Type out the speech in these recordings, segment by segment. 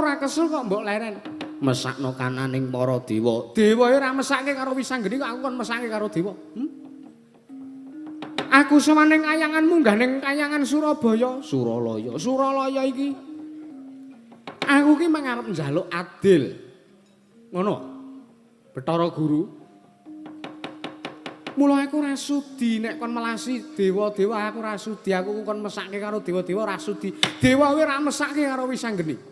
Aku ora kesel kok mbok leren. Mesakno kananing para dewa. Dewa ora mesake karo Wisanggeni kok aku kon mesake karo dewa. Aku sowan ning kayangan munggah ning kayangan Surabaya, Suralaya. Suralaya iki. Aku ki mangarep njaluk adil. Ngono. Bathara Guru. Mula aku ora sudi nek kon melasi dewa-dewa, aku ora sudi, aku kon mesake karo dewa-dewa ora sudi. Dewa kuwi ora mesake karo Wisanggeni.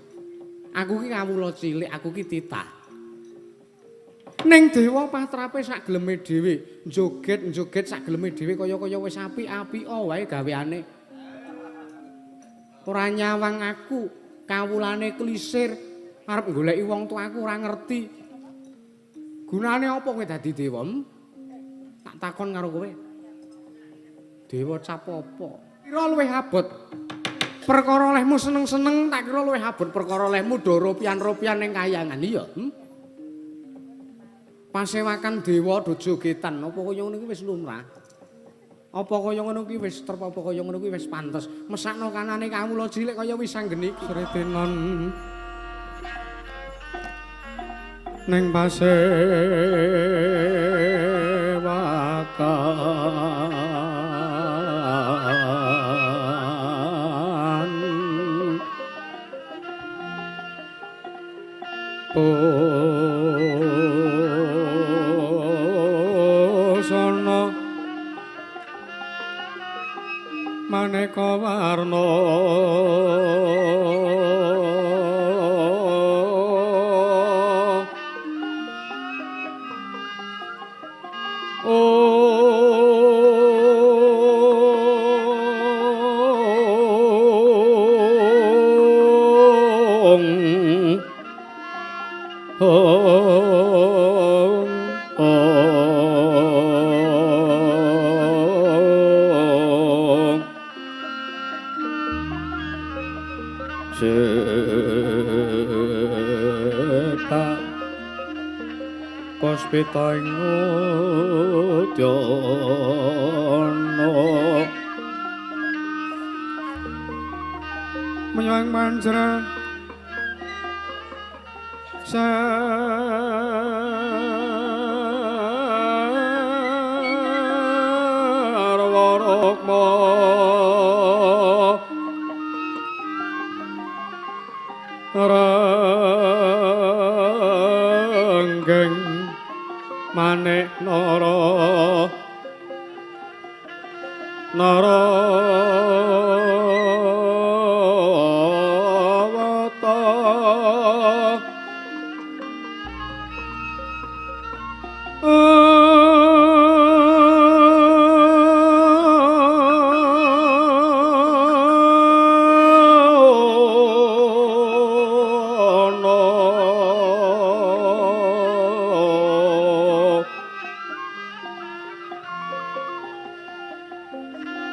Aku ki kawula cilik, aku ki titah. Ning dewa patrape sak geleme dhewe, joget-joget sak geleme dhewe kaya-kaya wis apik-apika wae gaweane. Ora nyawang aku, kawulane klisir, arep goleki wong tuaku ora ngerti. Gunane apa kowe dadi dewa? Tak takon karo kowe. Dewa cap apa? Kira luwih abot perkara olehmu seneng-seneng, tak kira luwih abot perkara olehmu do ropian-ropian ning kayangan iya. Pasewakan dewa do jogetan apa kaya ngono kuwi wis lumrah. Apa kaya ngono kuwi wis trep, apa kaya ngono kuwi wis pantes. Mesakno kanane kawula cilik kaya Wisanggeni iki. Sritenon ning pasewakan busana maneka warna Puspita ing udyana menyang manjra sarwa rukma ranggeng manik nara nara wata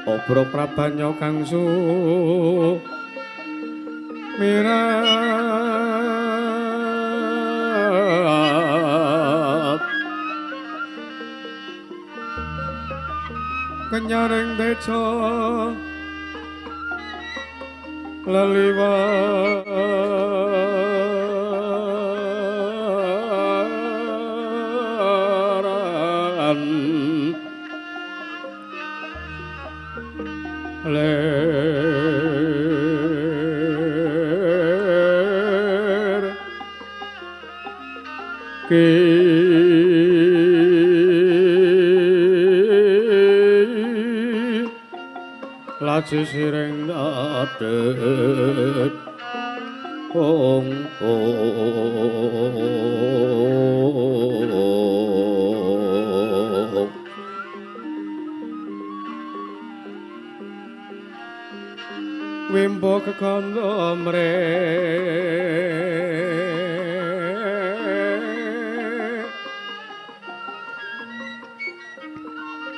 Obro prabanya kang sumirat kenyaring teja leliwaran ler ki laji siring dadet ong ong wimbo kekandha mre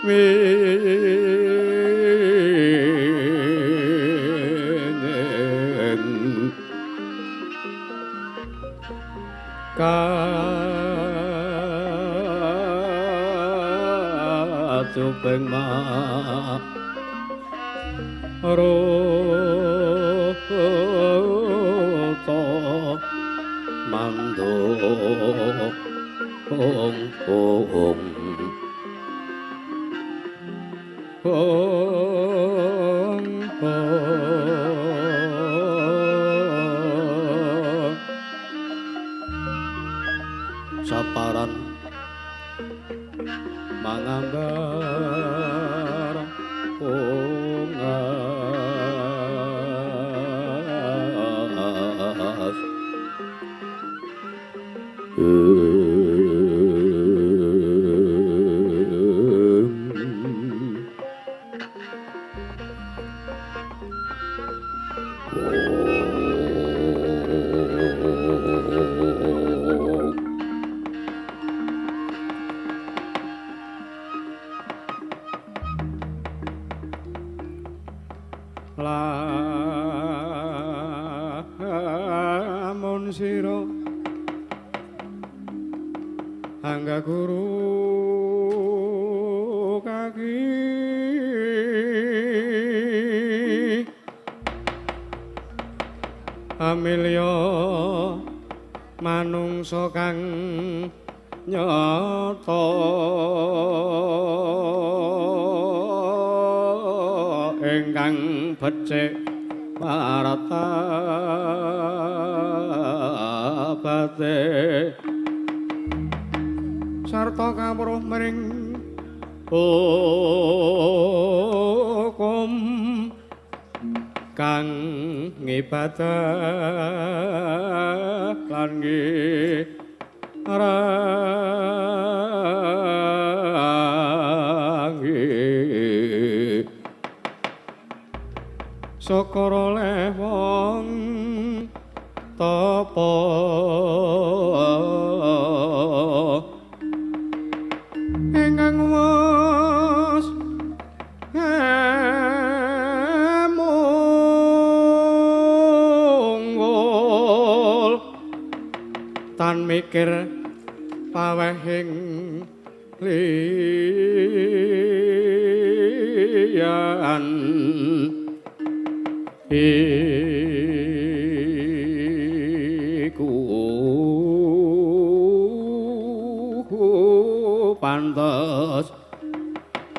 winen kacupeng ma rojo kita mandung ong ong saparan mangambar ungas lamun sira angga guru kaki amilya manungsa kang nyata ingkang becik martabate sarta kawruh mring hukum kang ngibadah lan ngirangi syukur oleh wong tapa ingkang wis munggul tan mikir pawehing liyan iku pantes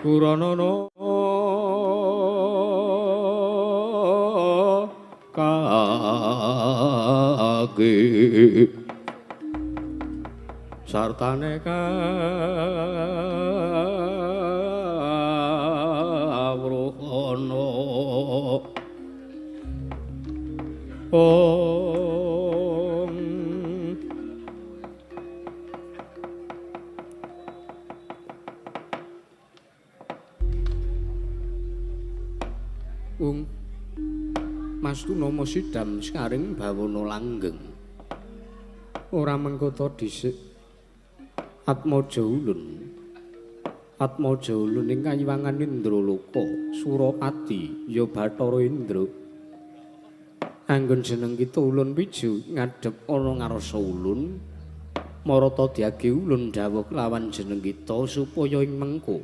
kuranana kaki sartane kawruhana. Om Ung Mas Tunama sidam sekaring bawana langgeng ora mengkota dhisik Atmaja ulun Atmaja ulun ing kayiwangan Indraloka Surapati ya Bathara Indra anggon jeneng kita ulun piju ngadhep ana ngarsa ulun marata diage ulun dawuh lawan jeneng kita supaya ing mengko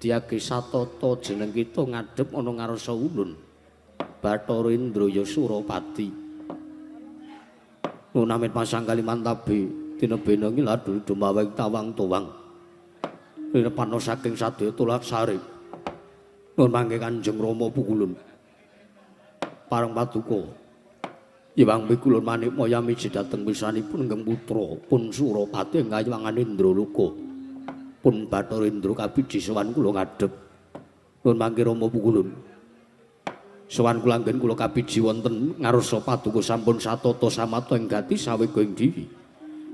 diage satata jeneng kita ngadhep ana ngarsa ulun Bathara Indra ya Surapati. Ngunamit pasang kalimantabe tinebena ngiladul dumaweng tawang tuwang rinepano saking sadaya tulak sari. Nun mangke Kanjeng Rama pukulun pareng paduka Hyang mikulun manikmaya miji dhateng pisanipun ingkang putra pun Surapati ing kayiwangan Indraloka pun Bathara Indra kabiji sowan kula ngadhep. Nun mangke Rama pukulun sowan kula anggen kula kabiji wonten ngarsa paduka sampun satata samata ing gati sawega ing dewi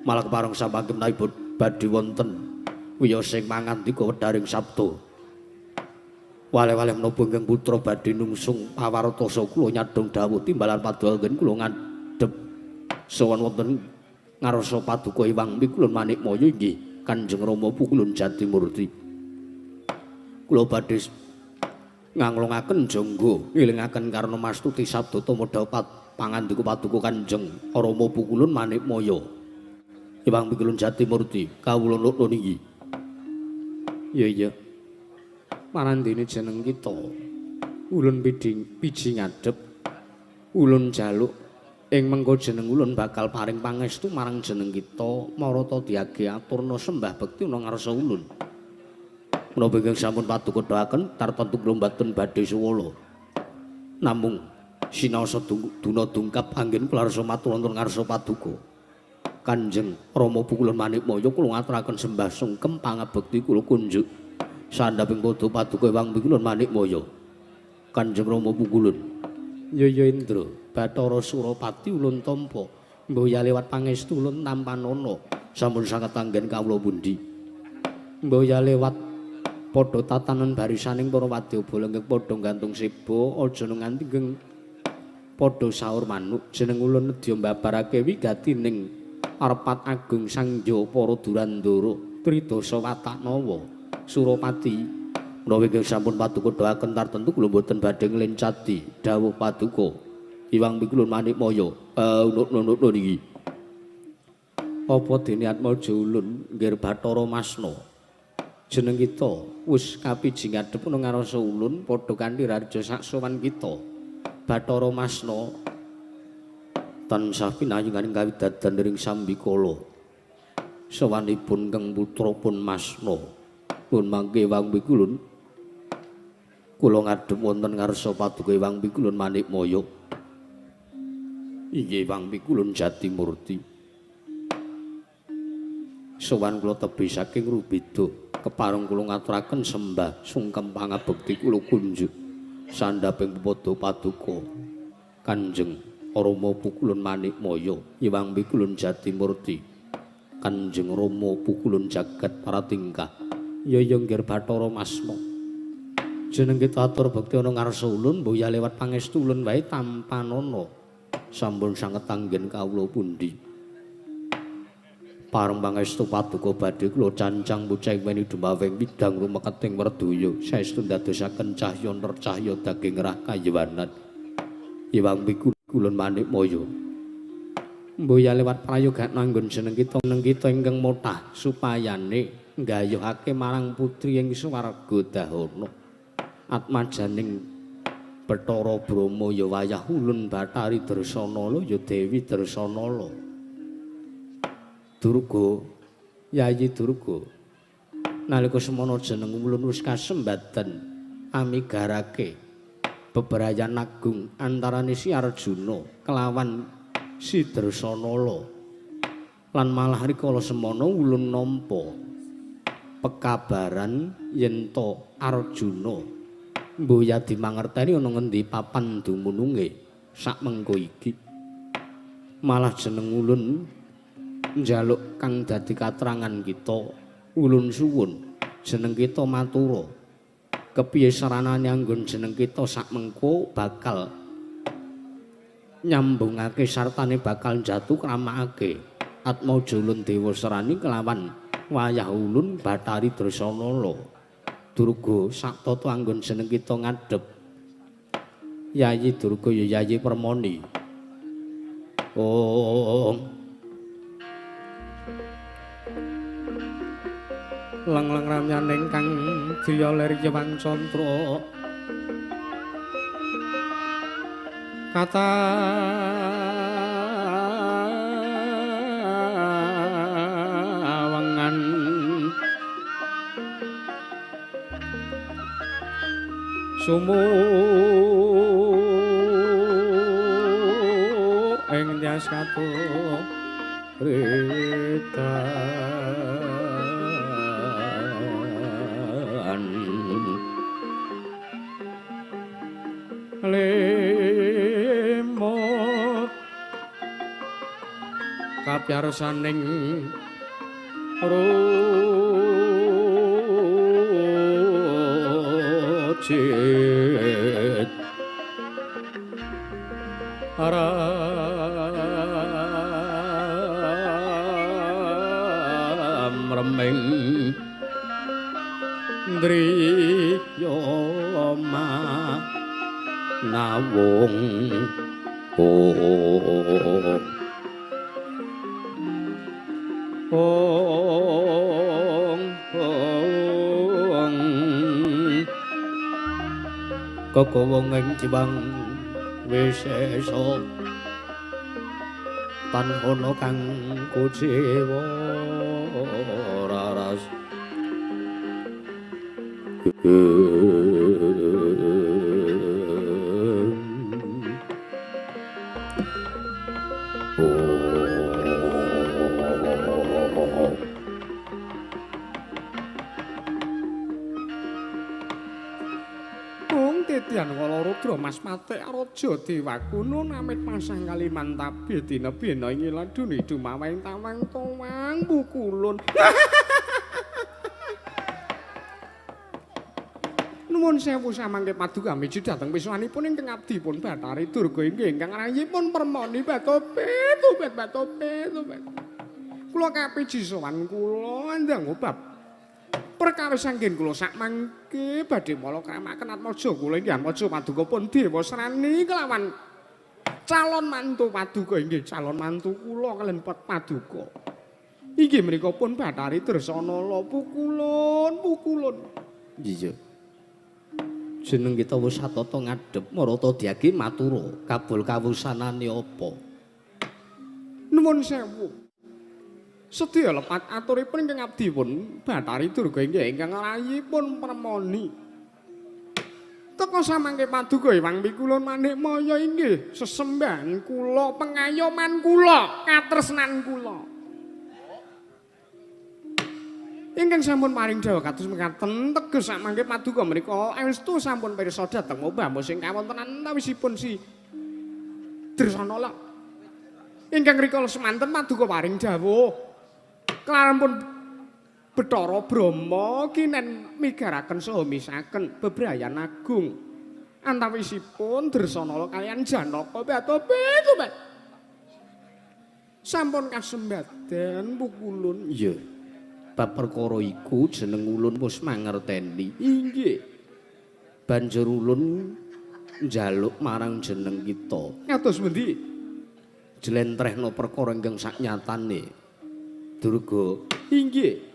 malah kepareng samangke menawi badhe wonten wiyos sing mangandika wedharing sabda. Wale-wale menapa ingkang putra badhe nungsung pawartasa kula nyadhong dawuh timbalan paduka anggen kula ngadhep sowan wonten ngarsa paduka Hyang mikulun manikmaya inggih Kanjeng Rama pukulun Jatimurti. Kula badhe nganglungaken jangga ngelingaken karna mastuti sabda tumedha pangandika paduka Kanjeng Rama pukulun manikmaya Hyang mikulun Jatimurti kawula nuwun inggih. Iya iya marandene jeneng kita ulun piji ngadhep ulun jaluk Ing mengko jeneng ulun bakal paring pangestu marang jeneng kita marata diage aturna sembah bekti ana ngarsa ulun. Menapa ingkang sampun paduka doaken tartentu kula mboten badhe suwala. Namung sinaosa duna dungkap anggen kula arsa matur wonten ngarsa paduka. Kanjeng Rama Pukulun Manikmaya kula ngaturaken sembah sungkem pangabekti kula kunjuk sandhaping padha paduka Ewang Pikulun Manikmaya. Kanjeng Rama Pukulun. Yaya Indra Bathara Surapati ulun tampa mboya lewat pangestu ulun tampanana sampun sanget anggen kawula pundi. Mboya lewat padha tatanan barisaning para wadyabala ingkang padha gantung seba aja nganti geng padha saur manuk. Jeneng ulun nedya mbabarake wigatining Arpat Agung Sangja para Durandara Tridasa Wataknawa Surapati. Menawi ingkang sampun paduka doaken tartentu kula mboten badhe nglencati dawuh paduka Iwang Pikulun Manikmaya. Unuk-unuk niki. Apa dene atmaja ulun nggir Bathara Masna. Jeneng kita wis kapiji ngadhep ana ngarsa ulun padha kanthi raja saksowan kita. Bathara Masna tansah pinayunganing kawidadan ring sambikala. Sowanipun kang putra pun Masna. Pun mangke Ewang Pikulun kula ngadhep wonten ngarsa paduka Ewang Pikulun Manikmaya. Inggih Ewang Pikulun Jatimurti. Sowan kula tebih saking Rubeda kepareng kula ngaturaken sembah sungkem pangabekti kula kunjuk sandhaping pepadha paduka Kanjeng Rama Pukulun Manikmaya Ewang Pikulun Jatimurti. Kanjeng Rama Pukulun jagat paratingkah. Yaya nggir Bathara Masna. Jeneng kita atur bekti ana ngarsa ulun mboya lewat pangestu ulun wae tampanana. Sampun sanget anggen kawula pundi. Pareng pangestu paduka badhe kula cancang bocah weni dumaweng widang rumeketing werdaya saestu ndadosaken cahya nercahya daging rah kayiwanan. Iwang Pikulun Manikmaya. Mboya lewat prayoga nanggon jeneng kita neng kita ingkang motah supayane nggayuhake marang putri ing swarga dahana. Atmajaning Bathara Brahma ya wayah ulun Bathari Dresanala ya Dewi Dresanala. Durga, Yayi Durga. Nalika semana jeneng ulun wis kasembadan amigarake bebrayan agung antarane si Arjuna kelawan si Dresanala. Lan malah rikala semana ulun nampa pekabaran yen to Arjuna mboya dimangerteni ana ngendi papan dumununge sak mengko iki. Malah jeneng ulun njaluk kang dadi katrangan kita, ulun suwun jeneng kita matura kepiye saranane anggon jeneng kita sak mengko bakal nyambungake sartane bakal jatuh kramakake atmaja ulun dewa serani kelawan wayah ulun Bathari Dresanala. Durga sak tata anggon jeneng kita ngadhep Yayi Durga ya Yayi Permoni. Oh lang-lang ramyaning kang driya lir Yewang Candra kata wengan sumu ing tyas katur ritan lemot kapyarsaning rujit aram remeng ndriya nawung ong ong kekowong ing jiwang wisesa. Tan ana kang kuciwa raras. Titian Walarudra Mas Patik Raja Dewakuno namit pasang Kalimantabi dina bena ing ladune dumaweng tawang towang pukulun. Nuwun sewu samangke paduka miji dhateng piswanipun ingkang abdipun Bathari Durga inggih ingkang rayipun Permoni Batopet Topet Batopet Topet. Kula kapiji sowan kula ndang bab perkawis anggen kula sakmangke badhe palakramaken atmaja kula inggih atmaja paduka pun Dewa Srani kelawan calon mantu paduka inggih calon mantu kula kaliyan paduka. Inggih menika pun Bathari Dresanala pukulun pukulun. Iya. Jeneng kita wis satata ngadhep marata diagi matura kabul kawusanane apa? Nuwun sewu. Sedaya lepat aturipun ingkang abdipun Bathari Durga inggih ingkang rayipun Permoni. Teka samangke paduka Hyang Pikulun Manikmaya inggih sesembahan kula pengayoman kula katresnan kula. Ingkang sampun paring dawuh kados mekaten teges samangke paduka menika estu sampun pirsa dhateng obah sing kawontenan antawisipun si Dresanala. Ingkang rikala semanten paduka paring dawuh kelampun Bathara Brahma kinen migaraken saha misaken bebrayan agung antawisipun Dresanala kaliyan Janaka Batopet Topet. Sampun kasembadan pukulun. Iya. Bab perkara iku jeneng ulun wis mangerteni. Inggih. Banjur ulun njaluk marang jeneng kita. Kados pundi? Jlentrehno perkara ingkang saknyatane. Durga. Inggih.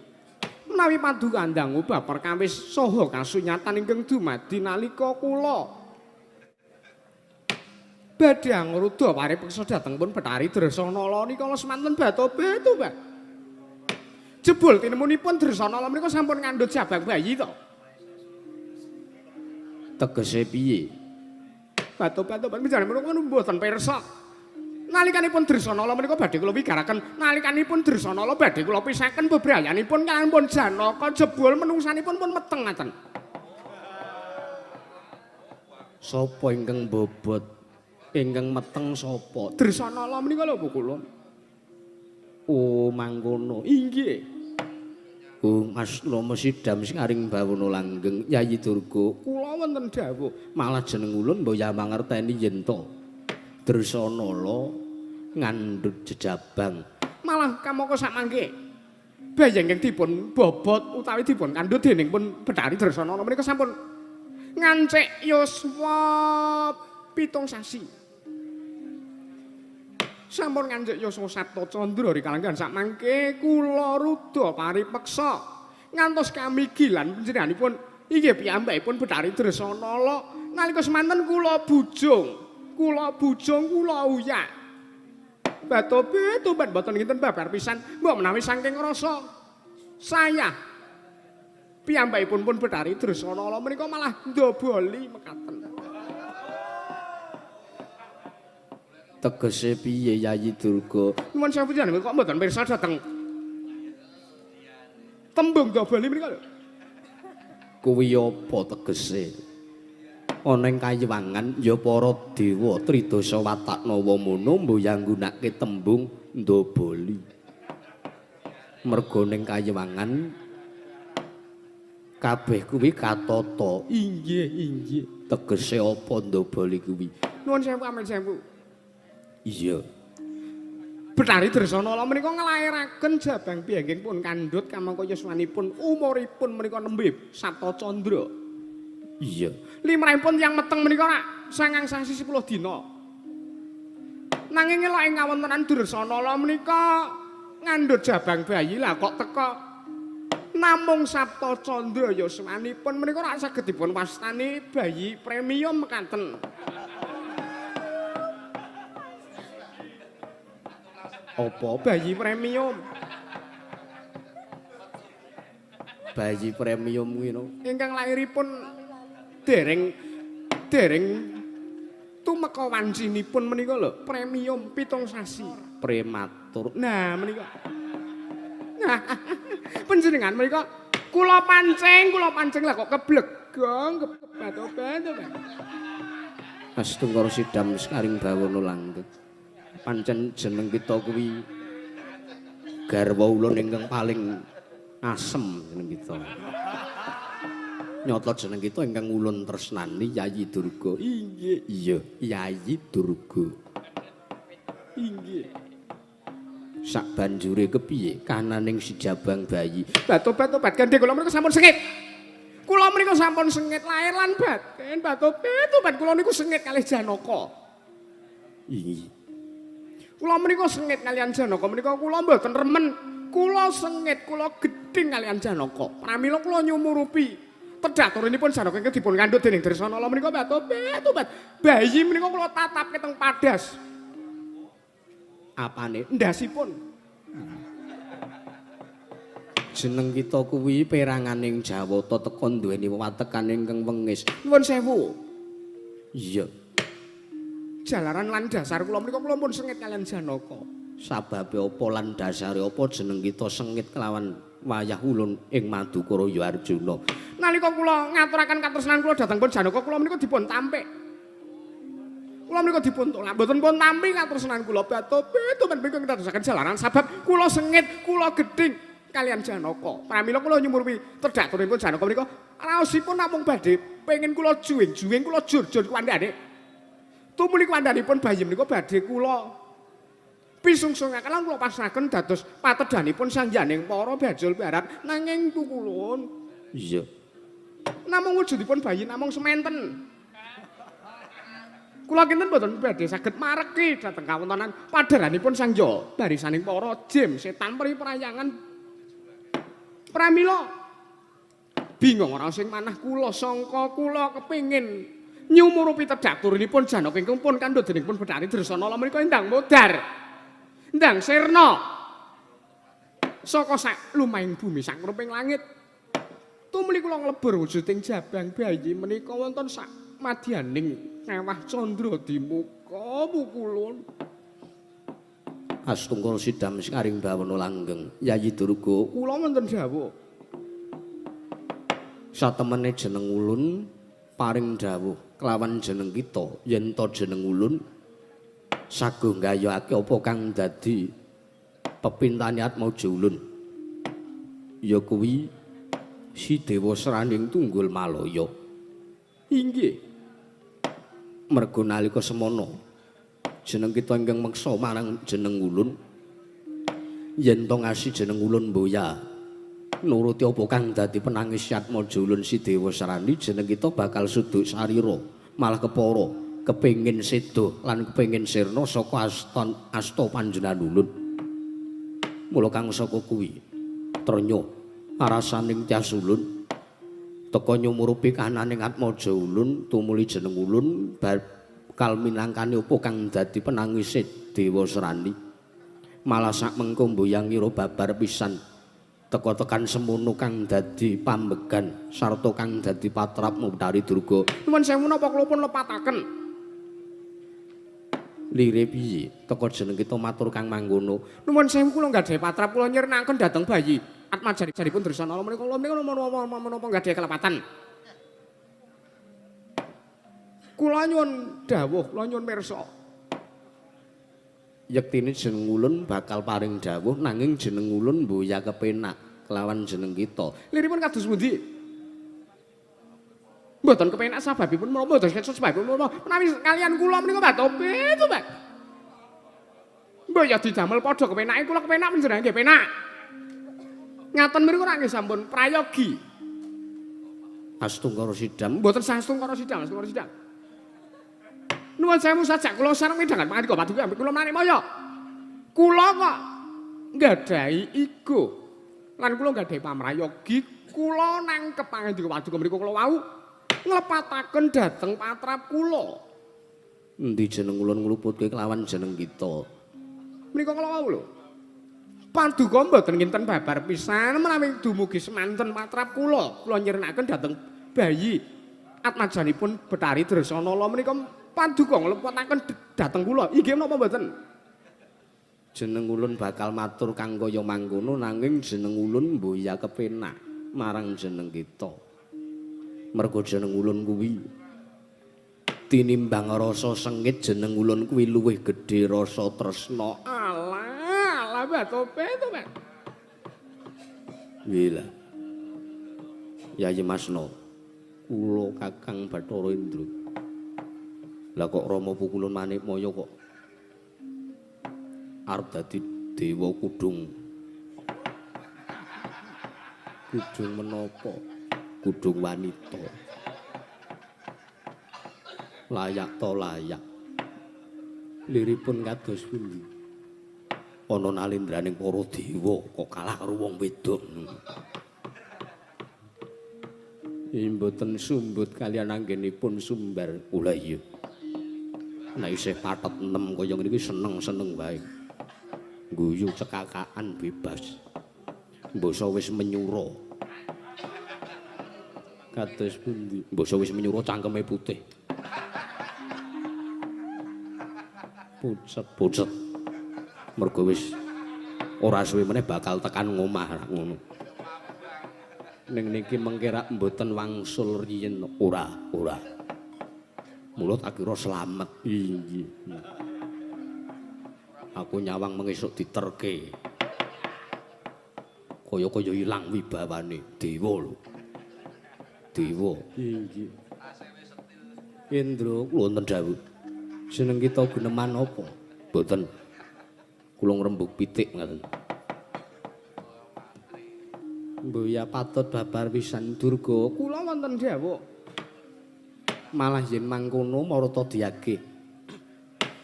Menawi paduka ndang obah perkawis saha kasunyatan ingkang dumadi nalika kula badhe angruda paripeksa dhateng pun Bathari Dresanala nikala semanten Batopet Topet. Jebul tinemunipun Dresanala menika sampun ngandhut jabang bayi to. Tegese piye? Batopet Topet mijarane menika mboten pirsa. Nalikanipun Dresanala menika badhe kula wigaraken, nalikanipun Dresanala badhe kula pisaken bebrayanipun kalampun Janaka jebul menungsanipun pun meteng ngaten. Sapa ingkang bobot? Ingkang meteng sapa? Dresanala menika lho kula. Oh, mangkono. Inggih. Oh, Mas Rama Sidam sing aring bawana langgeng Yayi Durga. Kula wonten dawuh. Malah jeneng ulun mbok ya mangerteni yen to. Dresanala ngandhut jejabang. Malah kamangka sakmangke bayi ingkang dipun bobot utawi dipun kandhut dening pun Bathari Dresanala menika sampun ngancik yuswa 7 sasi. Sampun ngancik yuswa Sapta Candra rikalanggan sakmangke kula ruda paripeksa ngantos kamigilan panjenenganipun inggih piyambakipun Bathari Dresanala nalika semanten kula bujung. Kula bujung kula uyak. Batopet tobat mboten kinten babar pisan mbok menawi saking rasa saya piyambakipun pun Bathari Dresanala menika malah ndoboli mekaten. Tegese piye Yayi Durga? Nuwun sewu jenengan kok mboten pirsa dhateng tembung ndoboli menika lho. Kuwi apa tegese? Ana ing kayiwangan ya para dewa tridasa watak nawa mono mboyang nggunakake tembung ndoboli. Merga ning kayiwangan kabeh kuwi katata. Inggih, inggih. Tegese apa ndoboli kuwi? Nuwun sewu amin sewu. Iya. Bathari Dresanala menika nglairaken jabang biyanging pun kandhut kamangka yuswanipun umuripun menika nembe Sapta Candra. Iya. Limrahipun tiyang meteng menika rak 9 sasi 10 dina. Nanging elok ing kawontenan Dresanala menika ngandhut jabang bayi lah kok teka namung Sapta Candra yuswanipun menika rak saged dipun wastani bayi premium mekaten. Apa bayi premium? Bayi premium kuwi no. Ingkang lairipun dereng tumeka wancinipun menika lho, premium 7 sasi. Prematur. Nah, menika. Nah, panjenengan menika kula pancing lah kok keblegong kebatobat. Astungkara sidam sekaring bawana langgeng. Pancen jeneng kita kuwi garwa ulun ingkang paling asem jeneng kita. Nyata jeneng kita ingkang ulun tresnani Yayi Durga. Inggih, iya, Yayi Durga. Inggih. Sak banjure kepiye kananing si jabang bayi. Batobat gandhe kula menika sampun sengit. Kula menika sampun sengit lahir lan batin. Batobat kula niku sengit kalih Janaka. Inggih. Kula menika sengit kaliyan Janaka menika kula mboten remen. Kula sengit, kula gedhing kaliyan Janaka. Pramila kula nyumurupi tedhaturinipun Janaka ingkang dipun kandhut dening Dresanala menika batobat. Bayi menika kula tatapke teng padas. Apane? Ndasipun. Jeneng kita kuwi peranganing Jawata teka duweni wewatekan ingkang wengis. Nuwun sewu. Iya. Jalaran lan dasar kula menika kula pun sengit kaliyan Janaka. Sababe apa lan dasare apa jeneng kita sengit kelawan wayah ulun ing Madukara ya Arjuna. Nalika kula ngaturaken katresnan kula dhateng pun Janaka kula menika dipun tampik. Kula menika dipun tolak, mboten pun tampi katresnan kula. Batobat menika ndadosaken jalaran sabab kula sengit, kula gedhing kaliyan Janaka. Pramila kula nyumurupi tedhaturinipun Janaka menika raosipun namung badhe pengin kula juwing-juwing, kula jur-jur kuwandhane. Tumuli kuwandhanipun bayi menika badhe kula pisungsungaken lan kula pasrahaken dados patedhanipun sangyaning para bajul barat nanging tukulun. Iya. Namung wujudipun bayi namung sementen. Kula kinten mboten badhe saged mareki dhateng kawontenan padharanipun sangya barisaning para jim setan peri prayangan. Pramila bingung ora sing manah kula sangka kula kepengin nyumurupi tedhaturinipun Janaka ingkang pun kandhut dening pun Bathari Dresanala menika endang modar. Ndang sirna saka sak lumahing bumi sak ngruping langit. Tumuli kula nglebur wujuding jabang bayi menika wonten sak madyaning kawah candra dimuka pukulun. Astungkara sidam sekaring bawana langgeng Yayi Durga kula wonten dawuh. Satemene jeneng ulun paring dawuh kelawan jeneng kita yen to jeneng ulun saguh nggayuhake apa kang dadi pepintane atmaja ulun ya kuwi si Dewa Sraning Tunggul Malaya. Inggih. Mergo nalika semana jeneng kita ingkang meksa marang jeneng ulun yen to ngasih jeneng ulun mboya nuruti apa kang dadi penangis atmaja ulun si Dewa Srani jeneng kita bakal suduk sarira malah kepara kepengin sedo lan kepengin sirna saka asta panjenengan ulun. Mula kang saka kuwi trenya arasaning tyas ulun teka nyumurupi kananing atmaja ulun tumuli jeneng ulun bakal minangkani apa kang dadi penangise Dewa Srani. Malah sak mengko mboyang ngira babar pisan teka tekan semono kang dadi pambegan sarta kang dadi patrap Bathari Durga. Nuwun sewu napa kula pun lepataken? Lire piye teka jeneng kita matur kang mangkono. Nuwun sewu kula nggadahi patrap kula nyirnaken dhateng bayi atmajanipun Dresanala menika kula menika menapa nggadahi kelepatan. Kula nyuwun dawuh, kula nyuwun pirsa. Yektine jeneng ulun bakal paring dawuh nanging jeneng ulun mboya kepenak kelawan jeneng kita. Liripun kados pundi? Mboten kepenak sababipun menapa mboten sebabipun menapa menawi kaliyan kula menika Batobe to, Pak. Mbok ya didamel padha kepenake kula kepenak panjenengan nggih penak. Ngaten mriku ora nggih sampun prayogi. Astungkara sidam mboten sastungkara sidam, astungkara sidam. Nuwun sewu sajak kula sareng midhangan pangandika paduka ambek kula menarik moyo. Kula kok nggadahi igo lan kula nggadahi pamrayogi, kula nangkep pangandika paduka mriku kula wau nglepataken dhateng patrap kula. Endi jeneng ulun ngluputke kelawan jeneng kita? Menika kala wau lho. Paduka mboten kinten babar pisan menawi dumugi semanten patrap kula, kula nyirnakaken dhateng bayi atmajanipun Bathari Dresanala menika paduka nglepotaken dhateng kula. Inggih menapa mboten? Jeneng ulun bakal matur kang kaya mangkono nanging jeneng ulun mboya kepenak marang jeneng kita. Mergo jeneng ulun kuwi tinimbang rasa sengit jeneng ulun kuwi luwih gedhe rasa tresna. Alah, alah batope to, Pak. Wila. Yayi Masno, kula Kakang Bathara Indra. Lah kok Rama pukulun Manikmaya kok arep dadi dewa kudung. Kudung menapa? Kudung wanita. Layak to layak. Liripun kados pundi? Ana nalindraning para dewa kok kalah karo wong wedok. Mboten sumbut kaliyan anggenipun sumbar. Kula iya. Nek isih pathet enem kaya ngene iki seneng-seneng wae. Guyu cekakaan bebas. Mbasa wis menyura. Kados pundi? Mbasa wis menyura cangkeme putih. Pucet-pucet. Mergo wis ora suwe meneh bakal tekan ngomah ngono. Ning niki mengke rak mboten wangsul riyen ora, ora. Mula tak kira slamet. Inggih. Aku nyawang mengesuk diterke. Kaya-kaya ilang wibawane dewa lho. Dewa. Inggih. Indra, wonten dawuh. Jeneng kita guneman apa? Mboten. Kula ngrembug pitik ngaten. Mboya patut babar pisan Durga. Kula wonten dawuh. Malah yen mangkono marata diagih.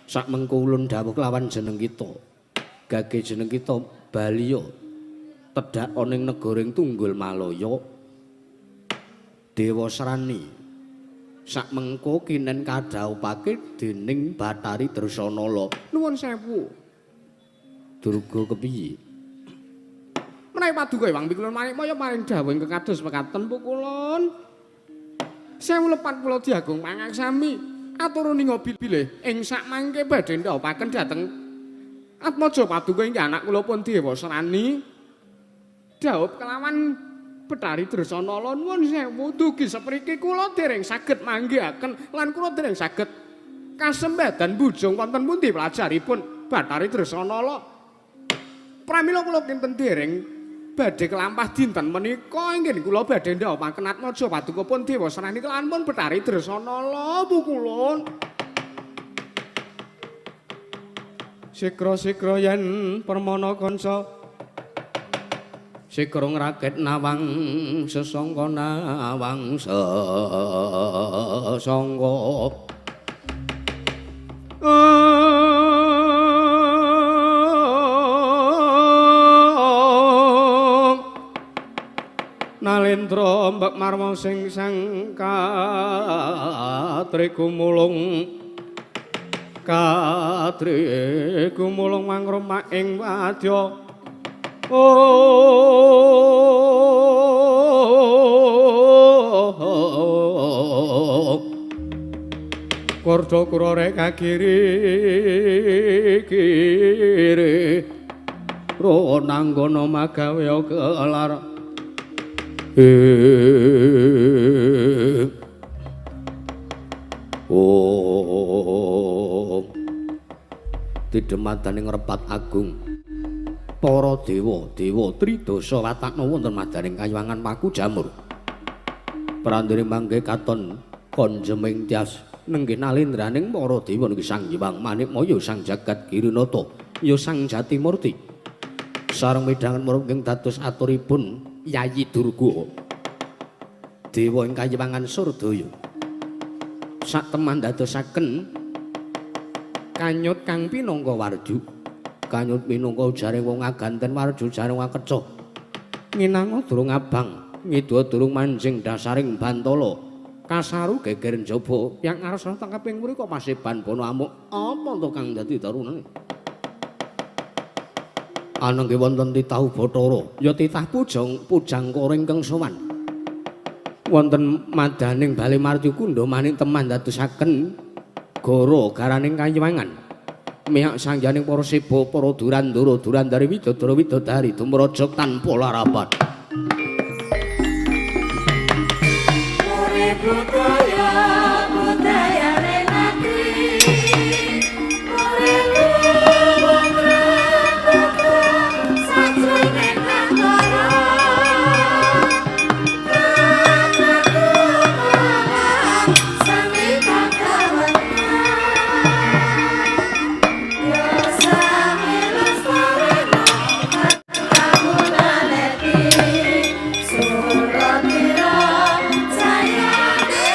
Sak mengko ulun dawuh kelawan jeneng kita. Gage jeneng kita baliya tedhak ana ing negaring Tunggul Malaya. Dewa Srani. Sak mengko kinen kadhawuhake dening Bathari Dresanala. Nuwun sewu. Durga kepiye? Menawi paduka Hyang Pikulun Manikmaya paring dawuh ingkang kados mekaten pukulun. Sewu lepat kula diagung pangaksami atur ninga bilih ing sak mangke badhe ndhawuhaken dhateng Atmaja paduka inggih anak kula pun Dewa Srani. Dhawuh kelawan Bathari Dresanala nuwun sewu dugi sepriki kula dereng saged manggihaken lan kula dereng saged kasembadan bujung wonten pundi pelajaripun Bathari Dresanala. Pramila kula kinten dereng badhe kelampah dinten menika inggih kula badhe ndhawuhaken Atmaja paduka pun Dewa Srani kelawan pun Bathari Dresanala pukulun. Sikra-sikra yen permana kanca sikra ngraket nawang sesangka nawang sesangka. Nalendra mbek marma sing sang katri gumulung katri gumulung mangrema ing wadya. Oh, kordo kurore kagiri kiri ronanggono magawe kelar. Oh, didemadaning Repat Agung para dewa dewa tridasa watakna wonten madaning kayuwangan paku jamur. Prandene mangke katon konjeming tias nenggih nalindraning para dewa niki Sang Hyang Manikmaya Sang Jagat Girinata ya Sang Jatimurti sareng midhangan murup ing dados aturipun Yayi Durga dewa ing kayiwangan Surdaya. Sak teman dadosaken kanyut kang pinangka warju. Kanyut minangka jare wong aganten warju jare wong akeca. Nginanga durung abang, ngidua durung manjing dasaring bantala. Kasaru geger njaba yang arsa tangkeping mriku paseban bono amuk. Apa to kang dadi darunane? Anangge wonten titah Bathara, ya titah pujang pujangkara ingkang sowan. Wonten madaning bale Marcukundha manik temah ndadosaken goro garaning kayiwangan. Mihak sangyaning para seba, para durandara, durandari widodara widodari dumraja tanpa larapan. Urip budaya budayane negeri. Urip luwung grembuka sajroning negara. Sami kakawengan ya sami lestarena kagunane Suratira jayane.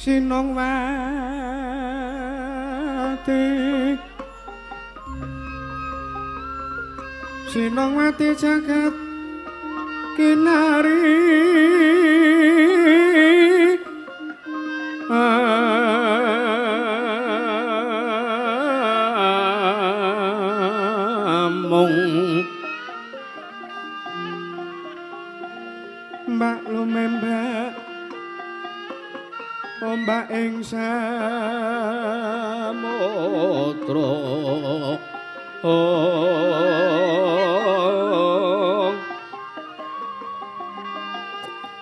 Sinongwati Sinongwati jagat kinari amung mbak lumembak ombak ing samudra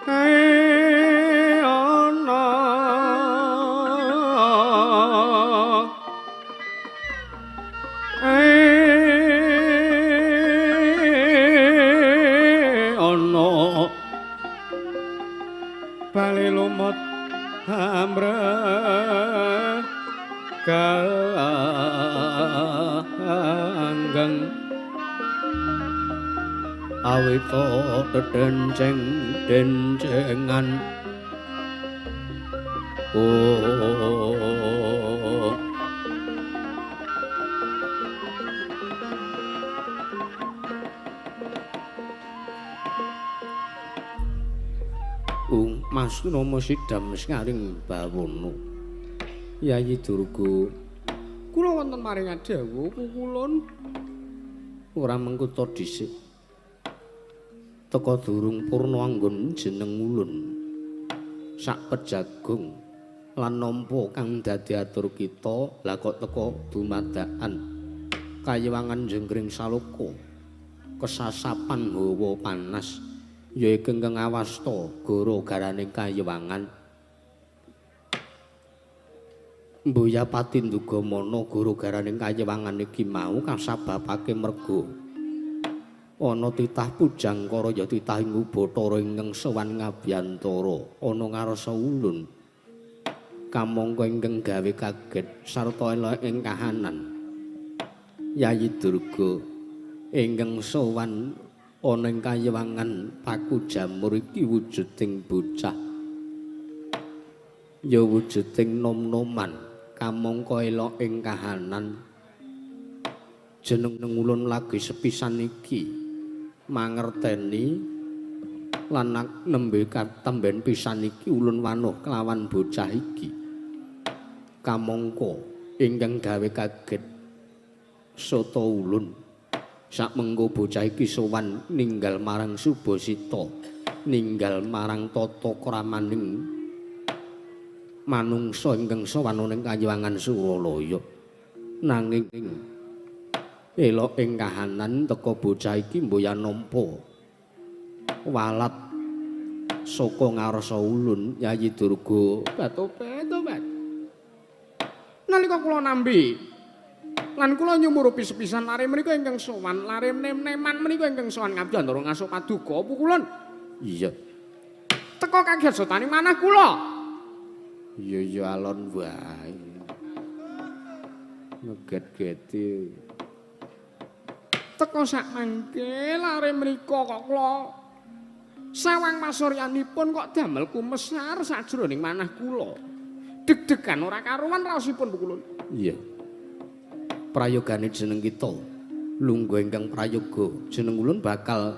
kae ana ae ana bali lumut amre kanggeng awita dedenceng dencengan oh Ung Mas Nama sidam ngaring bawana Yayi Durga kula wonten maring dawuh pukulun ora mengkuta dhisik teka durung purna anggon jeneng ulun sak pejagung lan nampa kang dadi atur kita lah kok teka dumadakan kayiwangan jengkring saloka kesasapan hawa panas ya ingkang ngawasta gara-garane kayiwangan Mboya pati ndugamana gara-garane kayiwangan iki mau kasababake merga ana titah pujangkara ya titah ing Bathara ingkang sowan ngabiyantara ana ngarsa ulun kamangka ingkang gawe kaget sarta elek ing kahanan Yayi Durga ingkang sowan ana ing kayiwangan paku jamur iki wujuding bocah ya wujuding nom-noman kamangka elok ing kahanan jeneng ulun lagi sepisan iki mangerteni lan nembe katemben pisan iki ulun wanuh kelawan bocah iki kamangka ingkang gawe kaget sata ulun sakmengko bocah iki sowan ninggal marang Subasita ninggal marang tata kramaning manungsa ingkang sowan ing kayiwangan Suralaya nanging elok ing kahanan teka bocah iki mboya nampa walat saka ngarsa ulun Yayi Durga batopet nalika kula nampi lan kula nyumurupi sepisan lare menika ingkang sowan lare nem-neman menika ingkang sowan ngabiyantara ngaso paduka pukulun iya teka kaget sotane manah kula iya iya alon wae ngeget-geti teka sak mangke lare mriko kok kula sawang masuryanipun kok damel kumesar sajroning manah kula deg-degan ora karuan raosipun pukulun iya prayogane jeneng kita lungguh ingkang prayoga jeneng ulun bakal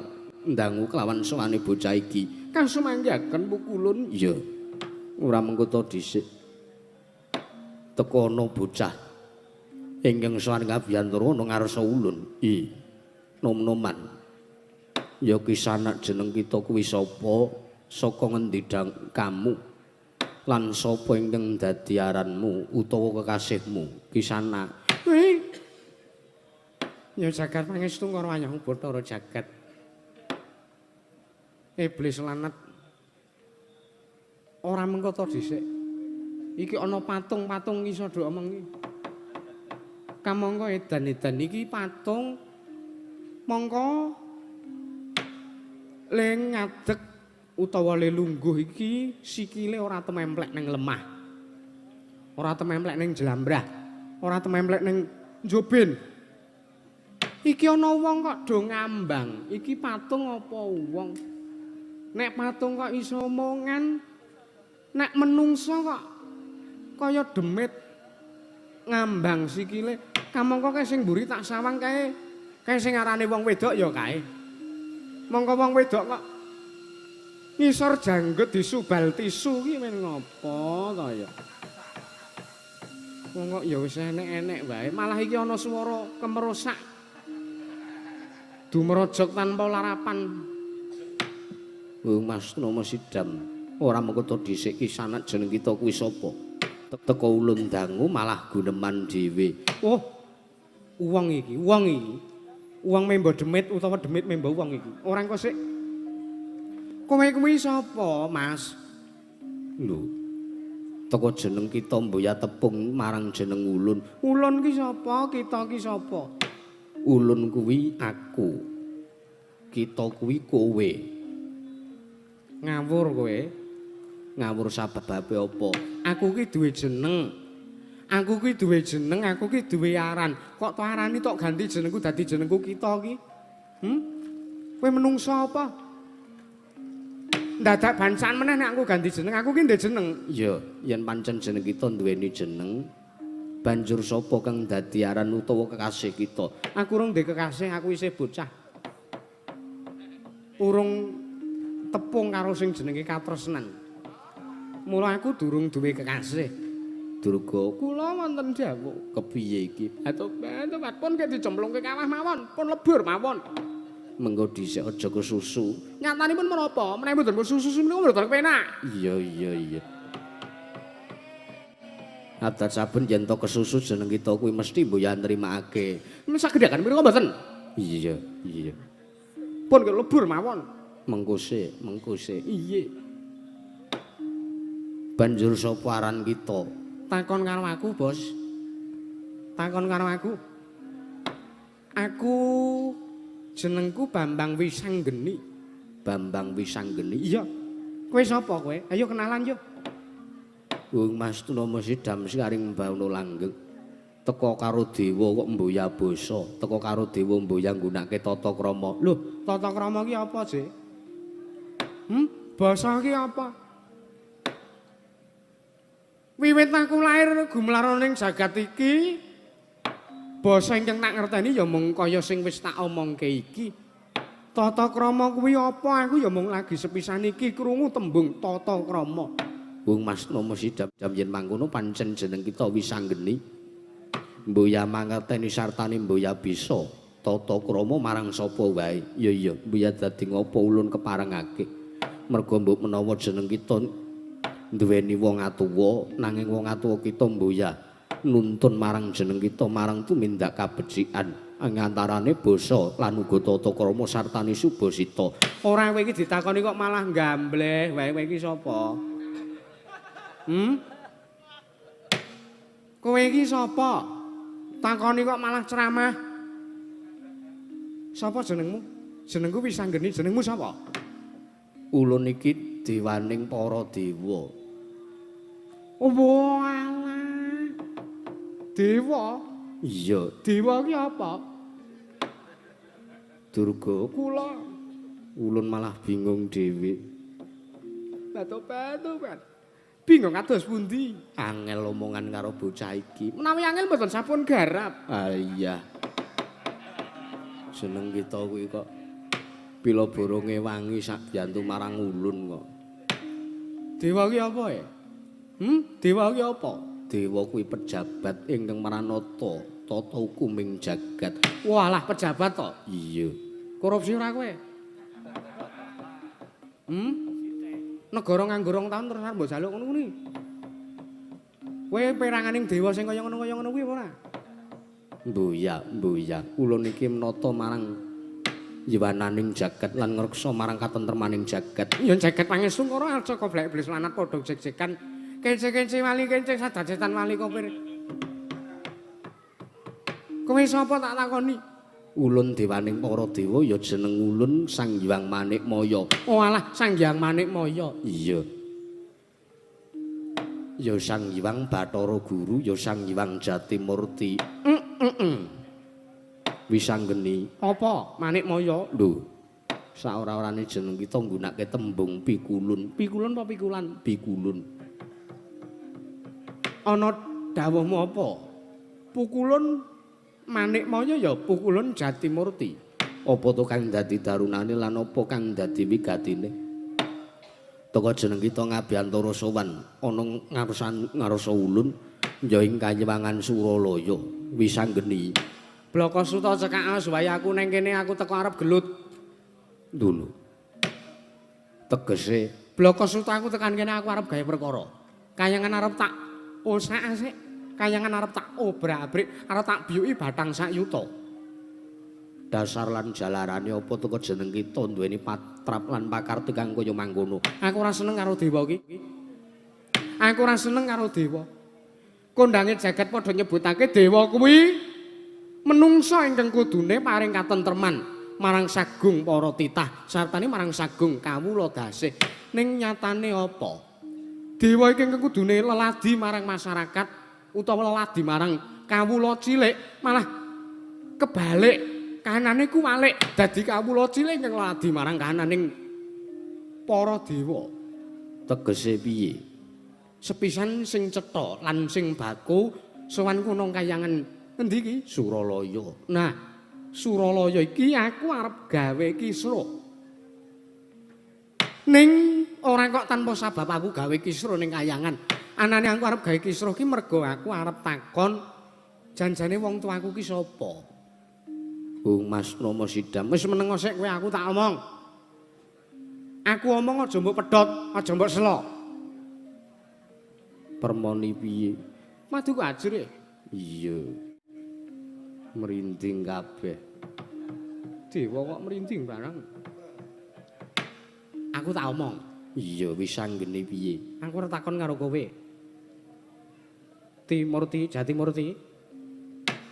ndangu kelawan sowane bocah iki kasumanggaken pukulun iya ora mengkuta dhisik teka ana bocah ingkang sowan ngabiyantara ana ngarsa ulun i nom-noman ya kisanak jeneng kita kuwi sapa saka ngendi kamu lan sapa ingkang dadi aranmu utawa kekasihmu kisanak ya jagat pangestu karo wayang Bathara jagat iblis lanat ora mengkota dhisik iki ana patung-patung iso do omongi kamangka edan-edan iki patung mongko le ngadeg utawa le lungguh iki sikile ora tememplek ning lemah ora tememplek ning jlambrah ora tememplek ning njobin iki ana wong kok do ngambang iki patung apa wong nek patung kok iso omongan nek menungso kok Kaya demit ngambang sikile. Kamangka kae sing mburi tak sawang kae. Kae sing arane wong wedok ya kae. Mongko wong wedok kok ngisor janggut disubal tisu ki men ngopo to ya. Wong kok ya wis enek-enek wae, malah iki ana swara kemerusak. Dumrojok tanpa larapan. Oh Mas Nomo Sidam, ora mengko to dhisik ki sanak jeneng kita kuwi sapa? Teko ulun dangu malah guneman dhewe. Oh, wong iki, wong iki. Wong membo demit utawa demit membo wong iki. Ora engko sik. Kowe kuwi sapa, Mas? Lho. Teko jeneng kita mboya tepung marang jeneng ulun. Ulun ki sapa? Kita ki sapa? Ulun kuwi aku. Kita kuwi kowe. Ngawur kowe. Ngawur sababe apa? Aku ki duwe jeneng. Aku ki duwe jeneng, aku ki duwe aran. Kok to arani tok ganti jenengku dadi jenengku kita ki? Kowe menungso apa? Dadak bancaan meneh nek aku ganti jeneng, aku ki ndek jeneng. Iya, yen pancen jeneng kita duweni jeneng, banjur sapa kang dadi aran utawa kekasih kita? Aku urung ndek kekasih, aku isih bocah. Urung tepung karo sing jenenge katresnan. Mula aku durung duwe kekasih. Durga, kula wonten dawuh. Kepiye iki? Atobat pun ke dicemplungke kawah mawon, pun lebur mawon. Mengko dhisik aja kesusu. Nyatanipun menapa? Menawi mboten kesusu menika mboten kepenak. Iya iya iya. Adat saben yen to kesusu jeneng kita kuwi mesti mboya nrimakake. Sagedhaken menika mboten? Iya iya. Pun ke lebur mawon. Mengko sik, mengko sik. Iya. Banjur sapa aran kita? Takon karo aku, Bos. Takon karo aku. Aku jenengku Bambang Wisanggeni. Bambang Wisanggeni? Iya. Kowe sapa kowe? Ayo kenalan yo. Wong Mas Tunomo Sidam sikaring Bawana Langgeng. Teka karo dewa kok mboya basa, teka karo dewa mboya nggunakake tata krama. Lho, tata krama ki apa, Dik? Basa ki apa? Wiwit aku lahir gumlar ning jagat iki, basa ingkang tak ngerteni ya mung kaya sing wis tak omongke iki. Tata krama kuwi apa? Aku ya mung lagi sepisan iki krungu tembung tata krama. Wong Mas Nomo Sidam yen mangkono pancen jeneng kita Wisanggeni. Mboya mangerteni sartane mboya bisa tata krama marang sapa wae. Iya iya, mboya dadi ngopo ulun keparengake. Merga mbok menawa jeneng kita duweni wong atuwa, nanging wong atuwa kita mboya nuntun marang jeneng kita marang tumindak kabecikan ing antarane basa lan uga tata krama sartane subasita. Ora kowe iki ditakoni kok malah nggambleh wae, kowe iki sapa? Kowe iki sapa? Takoni kok malah ceramah. Sapa jenengmu? Jenengku Wisanggeni, jenengmu sapa? Ulun iki dewaning para dewa. Oh alah. Dewa? Iya. Dewa ki apa? Durga, kula ulun malah bingung dhewe. Batu-batu, bingung kados pundi? Angel omongan karo bocah iki. Menawi angel mboten sampun garap. Ah iya. Jeneng kita kuwi kok pila boronge wangi sak biyantu marang ulun kok. Dewa ki apa ya? Dewa ki apa? Dewa kuwi pejabat ingkang maranata tata hukuming jagat. Walah pejabat to? Iya. Korupsi ora kowe? Negara nganggur 2 tahun terus arep mbok jaluk ngono kuwi. Kowe peranganing dewa sing kaya ngono kaya ngono kuwi apa ora? Mboya, mboya. Ulun iki menata marang yiwananing jagat lan ngreksa marang katentremaning jagat. Ya jagat pangestu karo aja koblek iblis lanat padha jek-jekan. Kence-kence wali kence sadacetan wali kopir. Kowe sapa tak takoni? Ulun dewaning para dewa ya jeneng ulun Sang Hyang Manikmaya. Oh alah, Sang Hyang Manikmaya. Iya. Ya Sang Hyang Bathara Guru, ya Sang Hyang Jatimurti. Wisanggeni. Apa? Manikmaya? Lho. Saora-orane jeneng kita nggunakake tembung pikulun. Pikulun apa pikulan? Pikulun. Ana dawuhmu apa? Pukulun Manikmaya ya pukulun Jatimurti. Apa to kang dadi darunane lan apa kang dadi wigatine? Teka jeneng kita ngabiyantara sowan ana ngarsan ngarsa ulun ya ing kayiwangan Suralaya Wisanggeni. Blaka Suta cekak suwaya aku neng kene aku teko arep gelut. Dulu. Tegese Blaka Suta aku tekan kene aku arep gawe perkara. Kayangan arep tak osak-asik, kayangan arep tak obrak-abrik, arep tak biyuki batang sak yuta. Dasar lan jalarane apa teka jeneng kita duweni patrap lan pakarti kang kaya mangkono. Aku ora seneng karo dewa iki. Aku ora seneng karo dewa. Kondange jagat padha nyebutake dewa kuwi menungsa ingkang kudune paring katentreman marang sagung para titah sartane marang sagung kawula dasih. Ning nyatane apa? Dewa iki ingkang kudune leladi marang masyarakat utawa leladi marang kawula cilik malah kebalik. Kahanane ku walik dadi kawula cilik ingkang leladi marang kahananing para dewa. Tegese piye? Sepisan sing cetha lan sing baku sowan kono kayangan endi iki? Suralaya. Nah, Suralaya iki aku arep gawe kisruh. Ning ora kok tanpa sabab aku gawe kisruh ning kayangan. Anane aku arep gawe kisruh ki mergo aku arep takon janjane wong tuaku ki sapa? Bung Mas Nomo Sidam, wis meneng sik kowe aku tak omong. Aku omong aja mbok pedhot, aja mbok selo. Permoni piye? Maduku ajur e. Iya. Merinding kabeh. Dewa kok merinding barang. Aku tak omong. Iya, wis anggene piye? Aku ora takon karo kowe. Timurti, Jatimurti.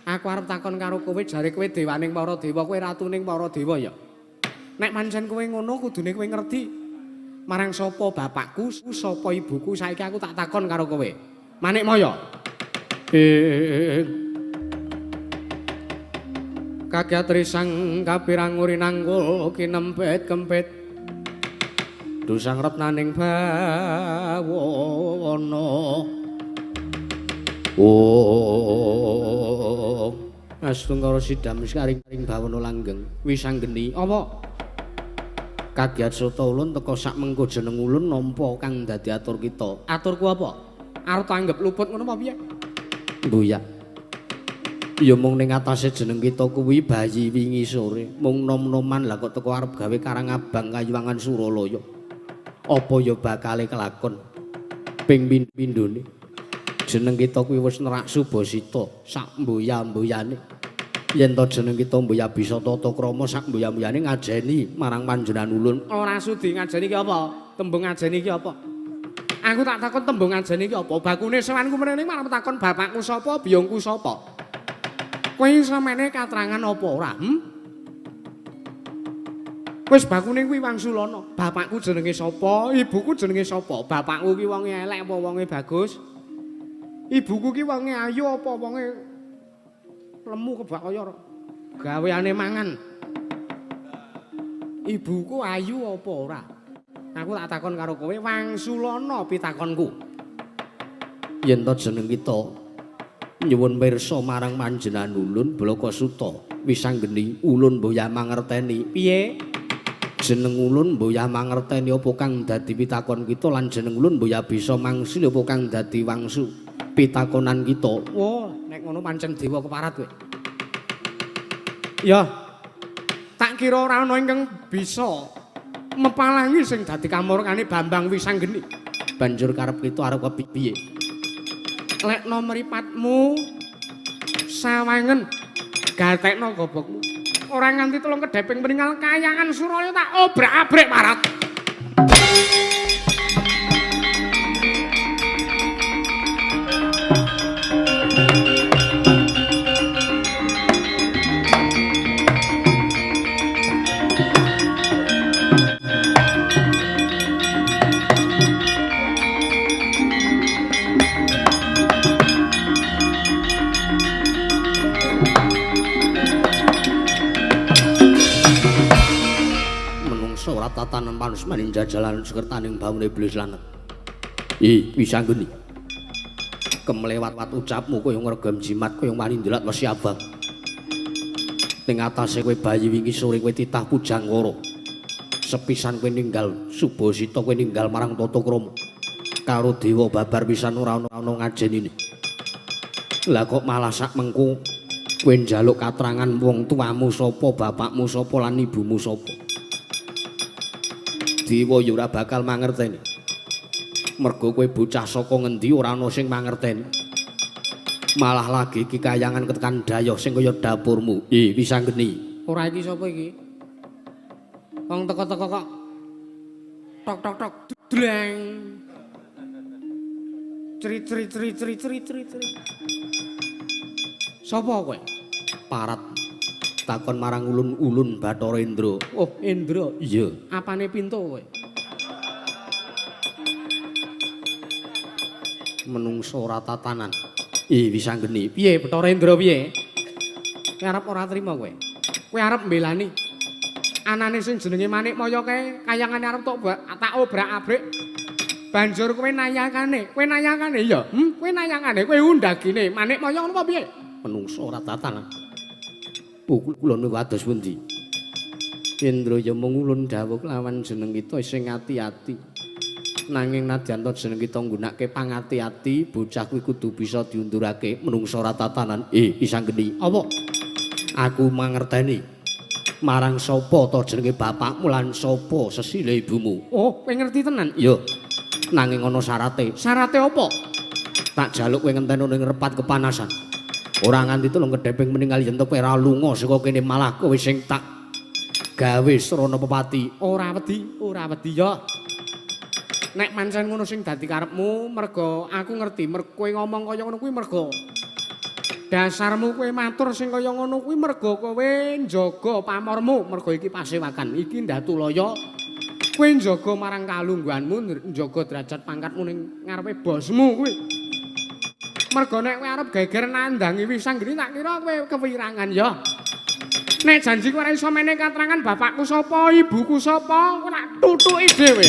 Aku arep takon karo kowe jare kowe dewaning para dewa, kowe ratuning para dewa ya. Nek pancen kowe ngono kudune kowe ngerti marang sapa bapakku, sapa ibuku, saiki aku tak takon karo kowe. Manikmaya. Kakyat risang kapirang urinanggul kinempet kempit. Dusang retnaning bawana. Oh, Astungkara Sidam wis karing bawana langgeng Wisanggeni. Apa? Kagiat Suta ulun teka sak mengko jeneng ulun nampa kang dadi atur kita. Aturku apa? Arep tanggep luput ngono apa piye? Mbuyak. Ya mung ning atase jeneng kita kuwi bayi wingi sore, mung nom-noman lah kok teko arep gawe karang abang kayuwangan Suralaya. Apa ya bakale kelakon ping pindhone. Jeneng kita kuwi wis nerak subasita sak mboya-mboyane. Yen to jeneng kita mboya bisa tata krama sak mboya-mboyane ngajeni marang panjenengan ulun. Ora sudi ngajeni ki apa? Tembung ngajeni ki apa? Aku tak takon tembung ngajeni ki apa? Bakune sowanku mrene marang takon bapakku sapa, biyungku sapa. Kowe iso mene katrangan apa ora? Wis bakune kuwi wangsulana. Bapakku jenenge sapa? Ibuku jenenge sapa? Bapakku ki wonge elek apa wonge bagus? Ibuku ki wonge ayu apa wonge lemu kebak kaya gaweane mangan. Ibuku ayu apa ora? Aku tak takon karo kowe wangsulana pitakonku. Yen to jeneng kita nyuwun pirsa marang panjenengan ulun Blaka Suta Wisanggeni ulun mboyah mangerteni. Piye? Jeneng ulun mboyah mangerteni apa kang dadi pitakon kita lan jeneng ulun mboyah bisa mangsul apa kang dadi wangsu pitakonan kita. Wah, nek ngono pancen dewa keparat kowe. Ya. Tak kira ora ana ingkang bisa mepalangi sing dadi kamurkane Bambang Wisanggeni. Banjur karep kita arep kepiye? Lekno mripatmu sawangen gatekno gobokmu. Ora nganti telung kedheping mringal kayangan Suralaya tak obrak-abrik parat. Tatanan panusmaning jajalan sekertaning bawune iblis langet. Ih, Wisanggeni. Kemlewat ucapmu kaya ngregem jimat kaya wani ndelat wesi abang. Ning atase kowe bayi wingi sore kowe titah pujangkara. Sepisan kowe ninggal Subasita, kowe ninggal marang tata krama. Karo dewa babar pisan ora ana ngajenine. Lah kok malah sak mengko kowe njaluk katrangan wong tuamu sapa, bapakmu sapa lan ibumu sapa. Dewa ya ora bakal mangerteni. Mergo kowe bocah saka ngendi ora ana sing mangerteni. Malah lagi iki kayangan ketekan dayoh sing kaya dapurmu. Wisanggeni. Ora iki sapa iki? Wong teko-teko kok tok tok tok dreng. Cri cri cri cri cri cri cri. Sapa kowe? Parat. Takon marang ulun-ulun Bathara Indra. Oh, Indra. Iya. Apane pintu kowe? Menungso ora tatanan. Wisanggeni. Piye Bathara Indra piye? Kowe arep ora trima kowe? Kowe arep mbelani anane sing jenenge Manikmaya kae kayangane arep tak obrak-abrik. Banjur kowe nayakane, kowe nayakane ya. Kowe nayakane, kowe undagine Manikmaya ngono apa piye? Menungso ora tatanan. Kula niku kados pundi? Indra ya mung ulun dawuh lawan jeneng kita sing ati-ati. Nanging nadyan to jeneng kita nggunakake pangati-ati, bocah kuwi kudu bisa diundurake menungso ora tatanan. Wisanggeni. Apa? Aku mangerteni. Marang sapa to jenenge bapakmu lan sapa sesile ibumu? Oh, kowe ngerti tenan? Iya. Nanging ana syarate. Syarate apa? Tak jaluk kowe ngenteni ning repat kepanasan. Ora nganti tulung kedheping meninggal yen to kowe ora lunga saka kene malah kowe sing tak gawe srana pepati. Ora wedi, ora wedi ya. Nek pancen ngono sing dadi karepmu, mergo aku ngerti mergo kowe ngomong kaya ngono kuwi mergo dasarmu kowe matur sing kaya ngono kuwi mergo kowe njaga pamormu, mergo iki pasewakan, iki Ndatulaya. Kowe njaga marang kalungguhanmu, njaga derajat pangkatmu ning ngarepe bosmu kuwi. Mergo nek kowe arep geger nandangi Wisanggeni tak kira kowe kewirangan ya. Nek janji kowe ora iso menehi katrangan bapakku sapa, ibuku sapa, kowe tak tutuki dhewe.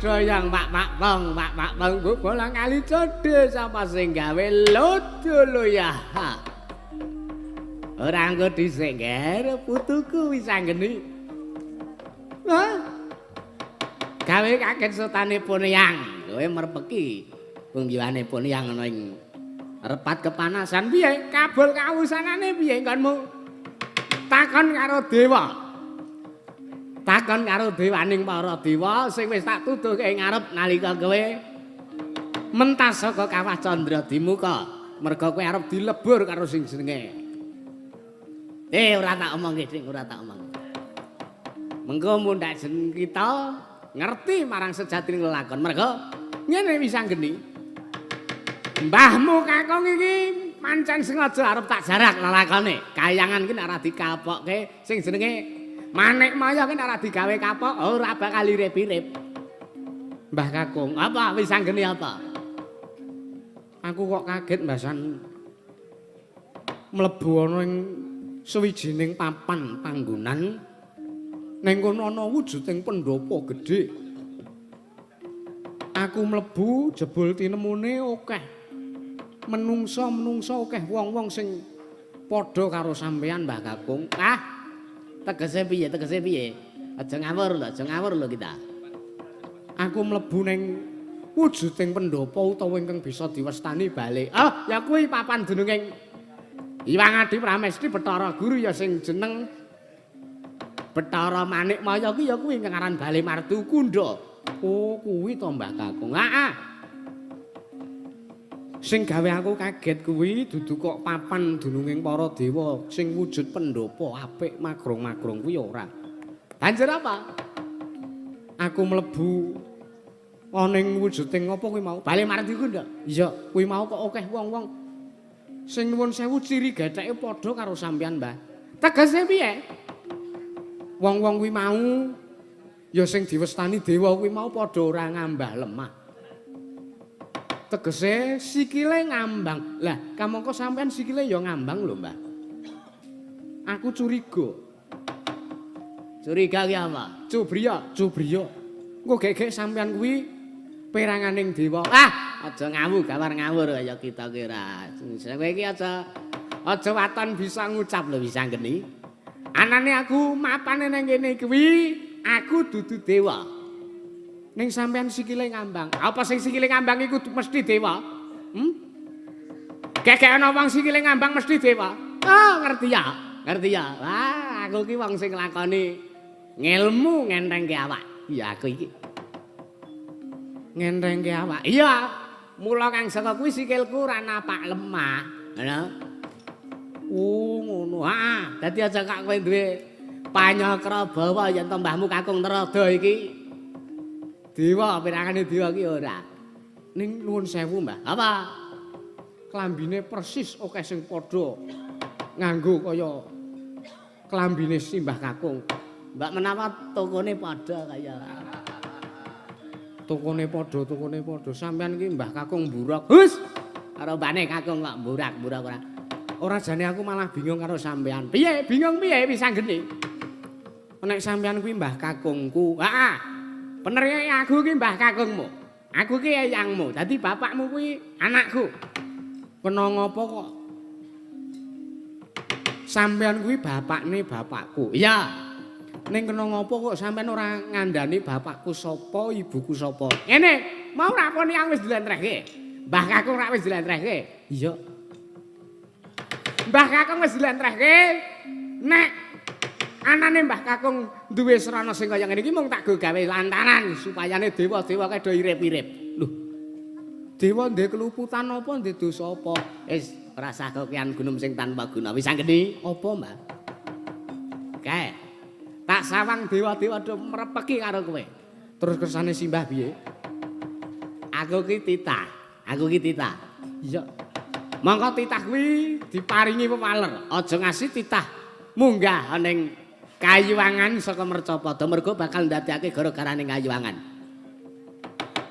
Yang pak pak tong pak pak tong bolang kali codhe sapa sing gawe lodo lho ya. Ora anggo dhisik ngger putuku Wisanggeni. Hah? Gawe kaget sotane Poneyang, kowe merpeki punggiwane Poneyang ana ing repat kepanasan piye? Kabul kawusanane piye nggonmu? Takon karo dewa. Takon karo dewaning para dewa sing wis tak tuduhke ngarep nalika kowe mentas saka kawah Candra Dimuka. Merga kowe arep dilebur karo sing jenenge. Ora tak omongke, Ding, ora tak omong. Mengko mundhak jeneng kita ngerti marang sejatine lelakon. Merga ngene Wisanggeni. Mbahmu kakung iki pancen sengaja arep tak jarak lelakone. Kayangan ki nek ora dikapokke sing jenenge Manikmaya ki nek ora digawe kapok ora bakal irip-irip. Mbah Kakung, apa Wisanggeni apa? Aku kok kaget mbasan mlebu ana ing suwijining papan panggonan ning kono ana wujuding pendhapa gedhe. Aku mlebu jebul tinemune akeh menungsa-menungsa akeh wong-wong sing padha karo sampeyan Mbah Kakung. Ah, tegese piye? Tegese piye? Aja ngawur lho, aja ngawur lho kita. Aku mlebu ning wujuding pendhapa utawa ingkang bisa diwestani balik. Ah, ya kuwi papan dununging Hyang Adi Pramesti Bathara Guru ya sing jeneng Bathara Manikmaya ki ya kuwi ngaran Bale Mardu Kundha. Oh, kuwi to Mbah Kakung. Heeh. Sing gawe aku kaget kuwi dudu kok papan dununging para dewa sing wujud pendopo apik magrong-magrong kuwi ora. Banjur apa? Aku mlebu ana ing wujuding apa kuwi mau? Bale Mardi Kundha. Iya, kuwi mau kok akeh wong-wong sing nuwun sewu ciri getheke padha karo sampeyan, Mbah. Tegese piye? Wong-wong kuwi mau ya sing diwestani dewa kuwi mau padha ora ngambah lemah. Tegese sikile ngambang. Lah, kamangka sampeyan sikile ya ngambang lho, Mbah. Aku curiga. Curiga ki apa? Cubriya, cubriya. Engko gek-gek sampeyan kuwi peranganing dewa. Ah, aja ngawur, gawar ngawur kaya kita ki ora. Kowe iki aja aja waton bisa ngucap lho bisa ngene. Anane aku mapane nang kene kuwi aku dudu dewa. Ning sampeyan sikile ngambang. Apa sing sikile ngambang iku mesti dewa? Hmm? Gek-gek ana wong sikile ngambang mesti dewa. Oh, ngerti ya? Ngerti ya? Wah, aku ki wong sing nglakoni ngelmu ngentengke awak. Iya aku iki. Ngentengke awak. Iya. Mula kang saka kuwi sikilku ora napak lemah. Ngono. Oh, ngono. Heeh. Dadi aja kok kowe duwe panyakra bawa yen to mbahmu Kakung Narada iki dewa, pirangane dewa ki ora. Ning nuwun sewu, Mbah. Apa? Klambine persis akeh sing padha nganggo kaya klambine si Mbah Kakung. Mbak menawa tokone padha kaya. Tokone padha, tokone padha. Sampeyan ki Mbah Kakung mburak. Hus. Karo mbane Kakung kok mburak-mburak ora. Ora jane aku malah bingung karo sampeyan. Piye? Bingung piye wis anggene? Nek sampeyan kuwi Mbah Kakungku. Heeh. Bener ya aku ki Mbah Kakungmu. Aku ki eyangmu. Dadi bapakmu kuwi anakku. Kena ngopo kok? Sampeyan kuwi bapakne bapakku. Iya. Ning kena ngopo kok sampeyan ora ngandani bapakku sapa, ibuku sapa? Ngene, mau ra poni aku wis dilentrehke. Mbah Kakung ra wis dilentrehke. Iya. Mbah Kakung wis dilentrehke. Nek anane Mbah Kakung duwe srana sing kaya ngene iki mung tak go gawe lantaran supayane dewa-dewa kae do irip-irip. Lho. Dewa ndek keluputan apa ndek dosa apa? Wis ora usah kokean gunung sing tanpa guna. Wis anggeni apa, Mbah? Kae. Tak sawang dewa-dewa do mrepeki karo kowe. Terus kersane simbah piye? Aku ki titah. Aku ki titah. Iya. Mongko titah kuwi diparingi pewaler. Aja ngasih titah munggah ning kayuwangan saka Mercapada mergo bakal ndadekake gara-garane kayuwangan.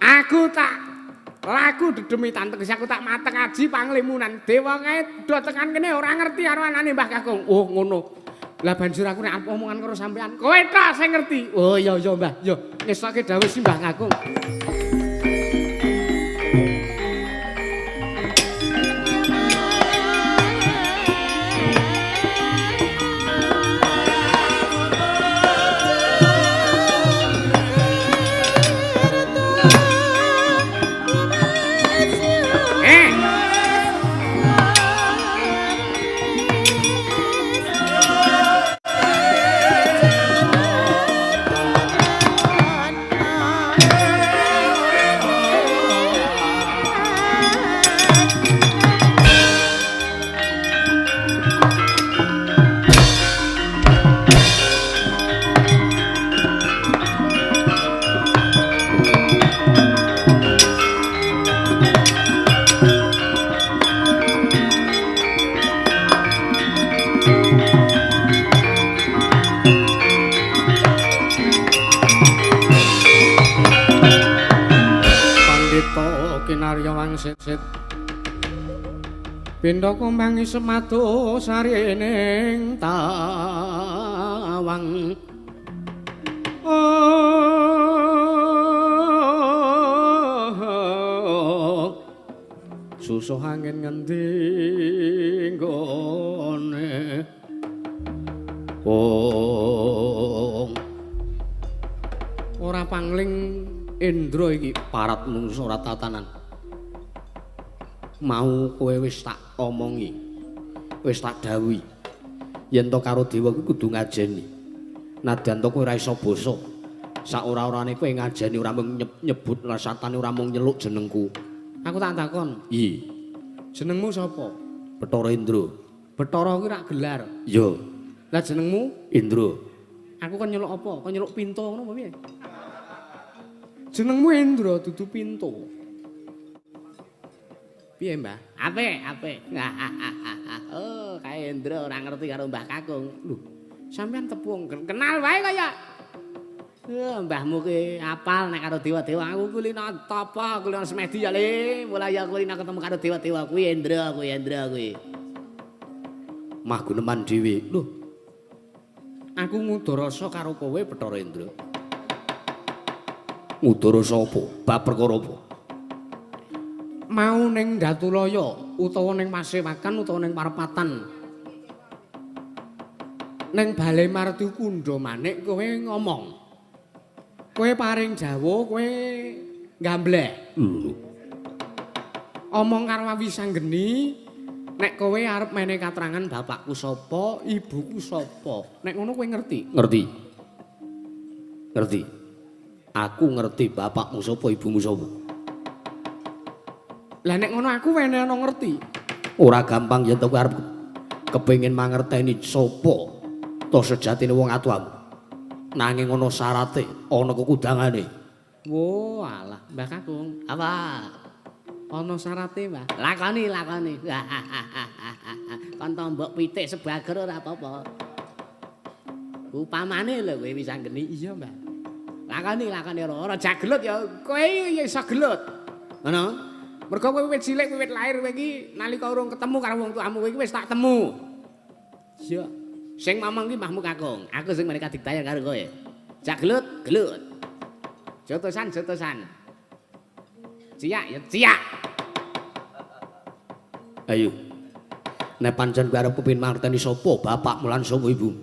Aku tak laku dedemitan tegese aku tak mateng aji panglimunan. Dewa kae do tekan kene ora ngerti karo anane Mbah Kakung. Oh ngono. Lah banjur aku nek omongan karo sampean, kowe tok sing ngerti. Oh iya iya Mbah, yo ngestoke dawuh si Mbah Kakung. Pindha kumbangi sematu sarining tawang. Oh, susuh angin ngendi nggone. Oh, ora pangling Indra iki parat mungsu ora tatanan. Mau kowe wis tak omongi, wis tak dawuhi yen to karo dewa kuwi kudu ngajeni. Nadyan to kowe ora iso basa. Sak ora-orane kowe ngajeni ora mung nyebut rasatane ora mung nyeluk jenengku. Aku tak takon. Iya. Jenengmu sapa? Bathara Indra. Bathara kuwi rak gelar. Iya. Lah jenengmu? Indra. Aku kon nyeluk apa? Kon nyeluk Pinto ngono apa piye? Jenengmu Indra dudu Pinto. Piye, Mbah? Apik, apik. Oh, kae Indra ora ngerti karo Mbah Kakung. Lho, sampean tepung kenal wae kaya. Mbahmu ki apal nek karo dewa-dewa. Aku kulino tapa, kulino semedi ya le. Mulai aku kulino ketemu karo dewa-dewa kuwi Indra, kuwi Indra kuwi. Mah guneman dhewe. Lho. Aku ngudarasa karo kowe Bathara Indra. Ngudarasa apa? Bab perkara apa? Mau ning Datulaya utawa ning Pasewakan utawa ning Parepatan. Ning Bale Martukunda Manik kowe ngomong. Kowe paring Jawa, kowe nggambleh. Lho. Omong karo Wisanggeni, nek kowe arep menehi katrangan bapakku sapa, ibuku sapa. Nek ngono kowe ngerti? Ngerti. Ngerti. Aku ngerti bapakmu sapa, ibumu sapa. Lah nek ngono aku wene ana ngerti. Ora gampang yen to kowe arep kepengin mangerteni sapa to sejatine wong atuamu. Nanging ana syarate, ana kekudangane. Wo alah, Mbah Kakung. Apa? Ana syarate, Mbah. Lakoni, lakoni. Kon tombok pitik sebager ora apa-apa. Upamane lho kowe Wisanggeni. Iya, Mbah. Lakoni, lakoni ora jagelut ya. Kowe ya iso gelut. Ngono? Mergo kowe wiwit cilik, wiwit lahir kowe iki nalika urung ketemu karo wong tuamu kowe iki wis tak temu. Iya. Sing ngomong ki Mbahmu Kakung, aku sing mereka diktayan karo kowe. Jak gelut, gelut. Jotosan, jotosan. Ciak ya ciak. Ayo. Nek pancen kowe arep kepengin mangerteni sapa bapakmu lan sapa ibumu,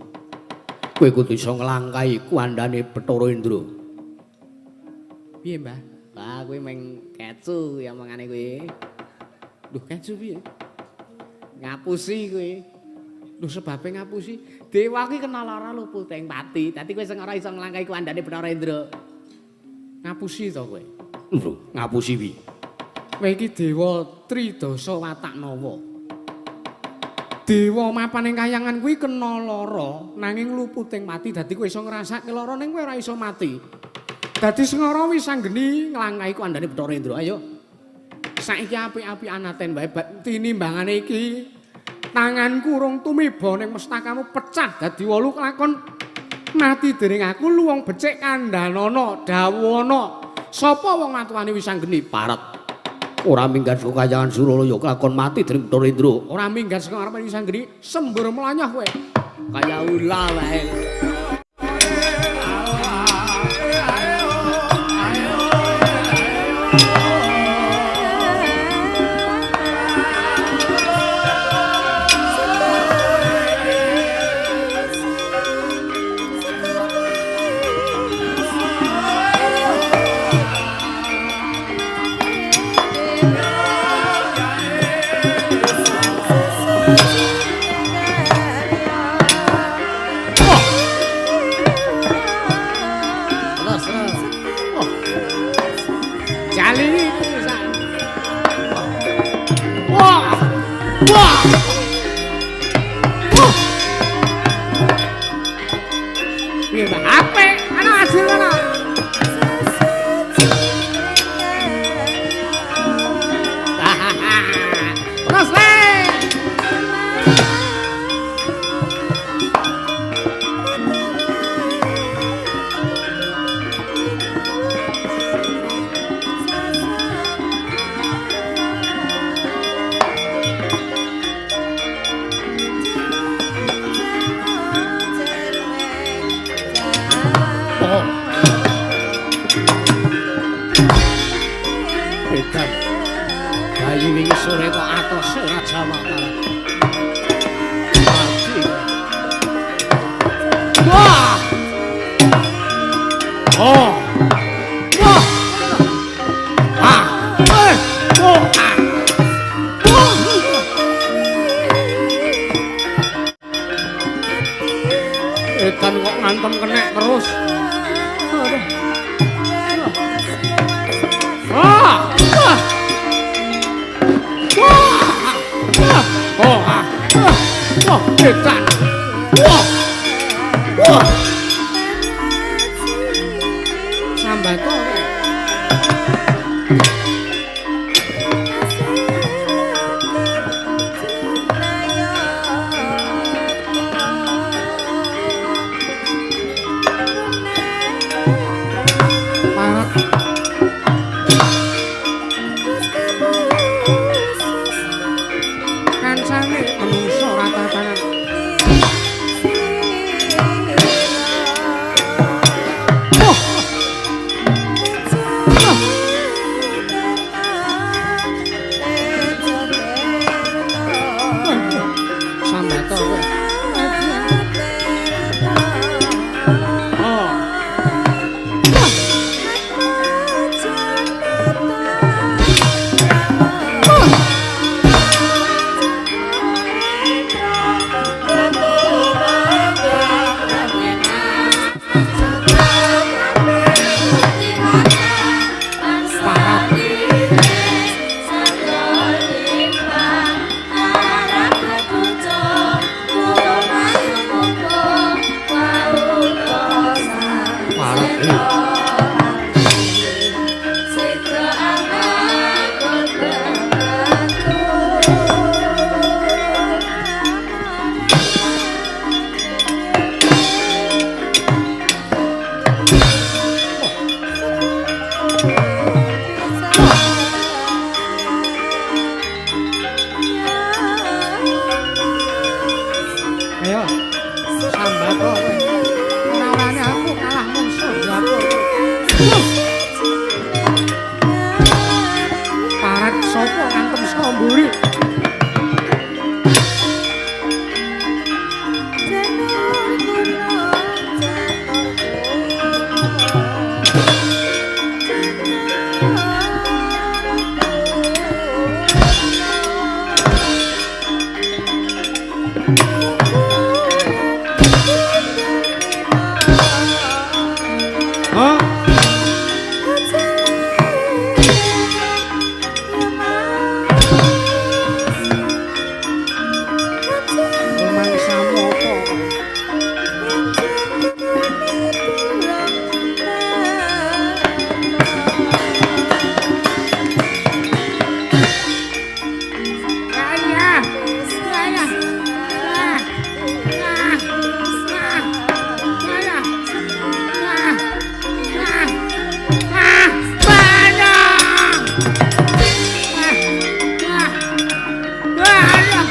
kowe kudu iso nglangkahi kuandane Bathara Indra. Piye, Mbah? Wah, kowe meng kecu ya omongane kowe. Lho, kecu piye? Ngapusi kowe. Lho sebabe ngapusi? Dewa ki kena lara luput ing pati. Dadi kowe sing ora iso nglangkahi kuandane Bathara Indra. Ngapusi to kowe? Lho, ngapusi piye? Kowe iki dewa Tridasa Wataknawa. Dewa mapan ing kayangan kuwi kena lara nanging luput ing pati. Dadi kowe iso ngrasake lara ning kowe ora iso mati. Dadi Sengara Wisanggeni nglangkahi kuandane Bathara Indra. Ayo. Saiki apik-apikan aten wae tinimbangane iki. Tanganku urung tumiba ning mestakamu pecah dadi 8 kelakon mati dening aku luwung becik kandhanana dawuhana sapa wong atuane Wisanggeni parat ora minggat saka kayangan Suralaya kelakon mati dening Bathara Indra ora minggat saka ngarepe Wisanggeni sembur mlanyah kowe kaya ula wae. Edan kok ngantem kena Terus. Aduh. Ah! Ah! Wah! Ah! Oh, ah! Ah! Wah, edan. Wah. Wah. Sambato kowe. Parah. Kancane menungso ora tatanan. Wah. Sambato kowe. Oh. Parah. Parah. Ayo. Sambato kowe. Ora-orane aku kalah mungsuh dapur. Parat sapa ngantem saka mburi? Hah? Rumangsamu apa? Ayah. Ayah. Ah. Ah. Ah. Ayah. Ah. Ah. Ah. Banyak. Ah. Ah. Ayah.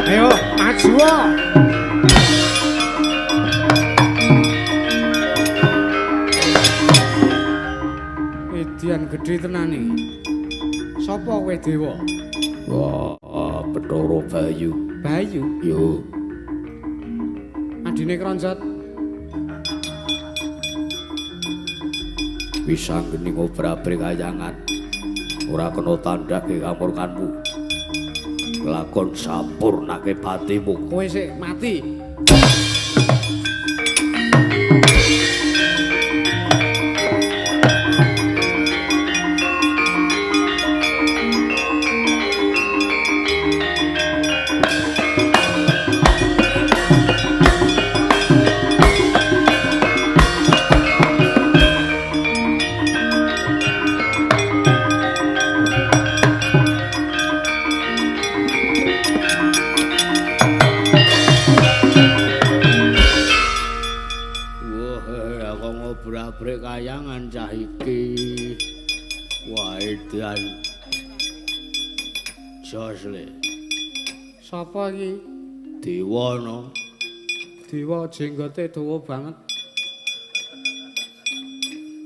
Ayo, maju. Edian gedhe tenan iki. Sapa kowe dewa? Wah, Bathara Bayu. Bayu. Yo, Adine Kronjot. bisa geni ngobrabrik kayangan. Ora kena tandhake kamurkanmu. Kelakon sampurnake patimu. Kowe sik mati. Wah, aku ngobrabrik kayangan cah iki. Wah, edan. Jos le. Sapa iki? Dewa no. Dewa jenggote dawa banget.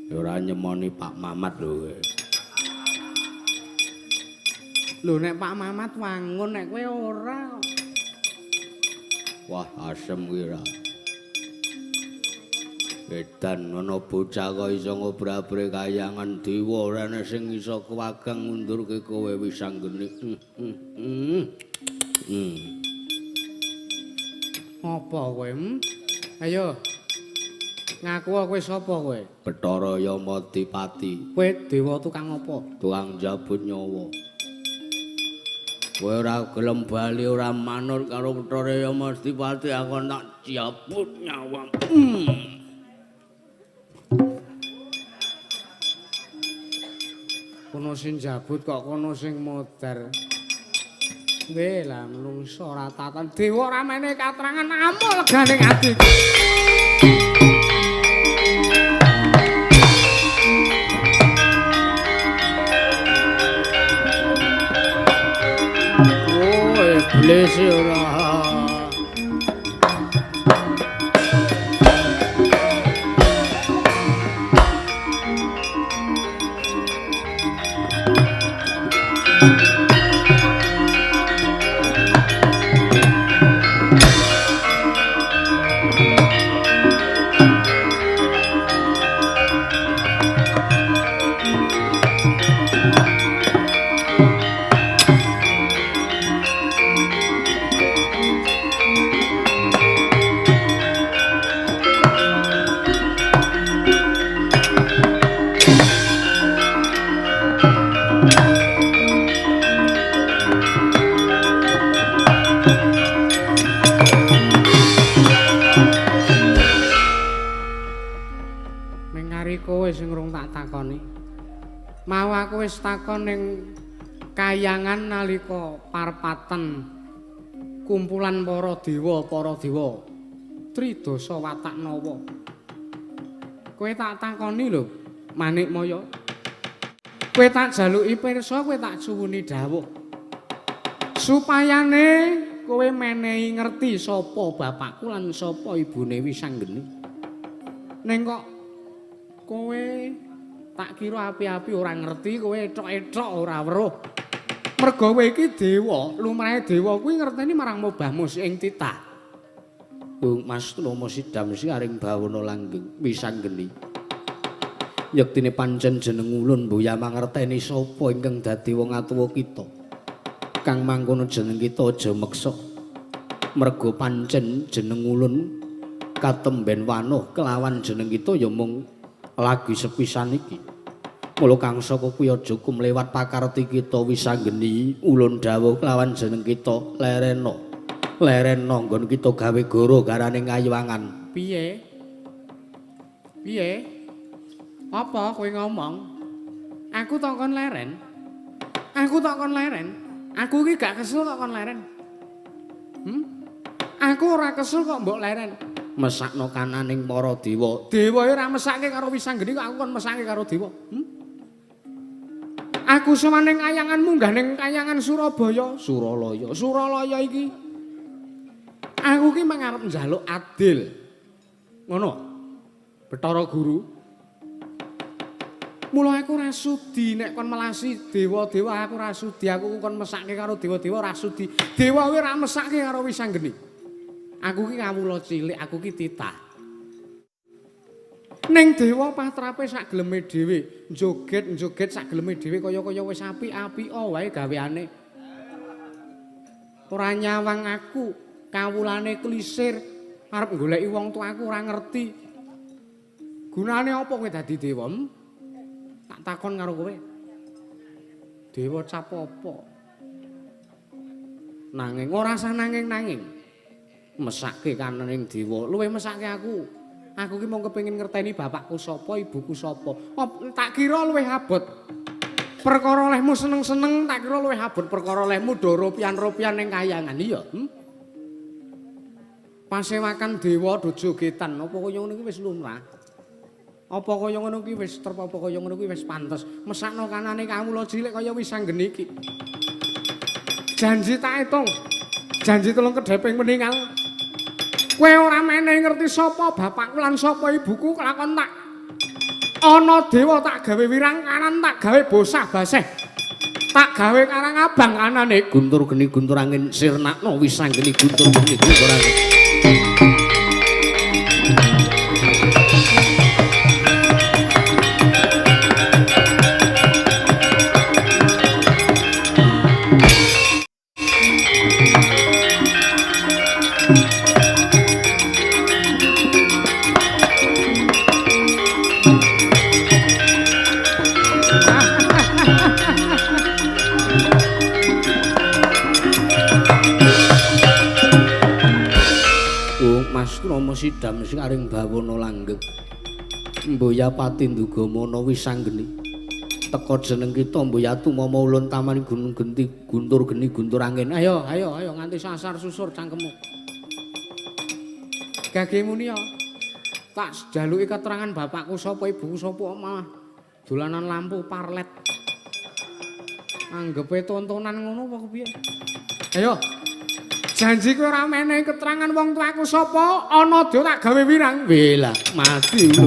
Ya ora nyemoni Pak Mamat lho kowe. Lho nek Pak Mamat wangun nek kowe ora. Wah, asem kuwi ra. Edan ana bocah kok iso ngobrabri kayangan dewa ora ana sing iso kewagang ngundurke kowe Wisanggeni. Apa kowe? Ayo. Ngaku kowe sapa kowe? Bathara Yamadipati. Kowe dewa tukang apa? Tukang njabut nyawa. Kowe ora gelem bali ora manut karo Bathara Yamadipati, aku tak jabut nyawa. Kono sing jabut kok kono sing modar. Weh lah menungso ora tatan. Dewa ora mene katrangan amuk legane atiku. Oh, iblis ora. Mau aku wis takon ning kayangan nalika parpaten kumpulan para dewa tridasa watak nawa. Kowe tak takoni lho Manikmaya. Kowe tak jaluki pirsa, kowe tak suwuni dawuh. Supayane kowe menehi ngerti sapa bapakku lan sapa ibune Wisanggeni. Ning kok kowe tak kira api-api ora ngerti, kowe ethok-ethok ora weruh. Merga kowe iki dewa, lumrahe dewa kuwi ngerteni marang mobahmu ing titah. Mas Lomo Sidam siaring bawana langgeng Wisanggeni. Yektine pancen jeneng ulun mboya mangerteni sapa ingkang dadi wong atuwa kita. Kang mangkono jeneng kita aja meksa. Merga pancen jeneng ulun katemben wanuh kelawan jeneng kita ya mung lagi sepisan iki. Mula kang saka kuwi aja kumlewat pakarti kita Wisanggeni ulun dawuh kelawan jeneng kita lerena. Lerena nggon kita gawe goro garane ngaywangan. Piye? Piye? Apa kowe ngomong? Aku tak kon leren. Aku tak kon leren. Aku iki gak kesel kok kon leren. Aku ora kesel kok mbok leren. Mesakno kananing para dewa. Dewa ora mesake karo Wisanggeni kok aku kon mesake karo dewa. Aku sowan ning kayangan munggah ning kayangan Surabaya, Suralaya. Suralaya iki aku ki mangarep njaluk adil. Ngono. Bathara Guru. Mula aku ora sudi nek kon melasi dewa-dewa, aku ora sudi, aku kon mesake karo dewa-dewa ora sudi. Dewa kuwi ora mesake karo Wisanggeni. Aku ki kawula cilik, aku ki titah. Ning dewa patrape sak geleme dhewe, joget-joget sak geleme dhewe kaya-kaya wis apik-apika wae gaweane. Ora nyawang aku, kawulane klisir arep goleki wong tuaku ora ngerti. Gunane apa kowe dadi dewa? Tak takon karo kowe. Dewa cap apa? Nanging ora usah nanging-nanging. Mesake kananing dewa, luwih mesake aku. Aku ki mung kepengin ngerteni bapakku sapa, ibuku sapa. Tak kira luwih abot. Perkara olehmu seneng-seneng, tak kira luwih abot perkara olehmu do ropian-ropian ning kayangan. Iya. Pasewakan dewa do jogetan, apa kaya ngono kuwi wis lumrah. Apa kaya ngono kuwi wis trep, apa kaya ngono kuwi wis pantes. Mesakno kanane kawula cilik kaya Wisanggeni iki. Janji tak etung. Janji telung kedheping meninggal. Kowe ora menehi ngerti sapa bapakku lan sapa ibuku kelakon tak ana dewa tak gawe wirang kanan tak gawe bosah baseh. Tak gawe karang abang kanane guntur geni guntur angin sirnakno Wisanggeni guntur geni guntur angin. Agung Mas Krama sidam sing bawana langgeng. Mboya pati nduga mana wis anggeni. Teka jeneng kita mboya tumama ulun taman gunung genti guntur geni guntur angin. Ayo ayo ayo nganti sasar susur cangkemmu. Gage muni ya. Tak jaluki keterangan bapakku sapa ibuku sapa malah dolanan lampu parlet. Anggepe tontonan ngono apa kepiye? Ayo. Janji kowe ora menehi keterangan wong tuaku sapa, ana dhewe tak gawe wirang. Welah, mati lho.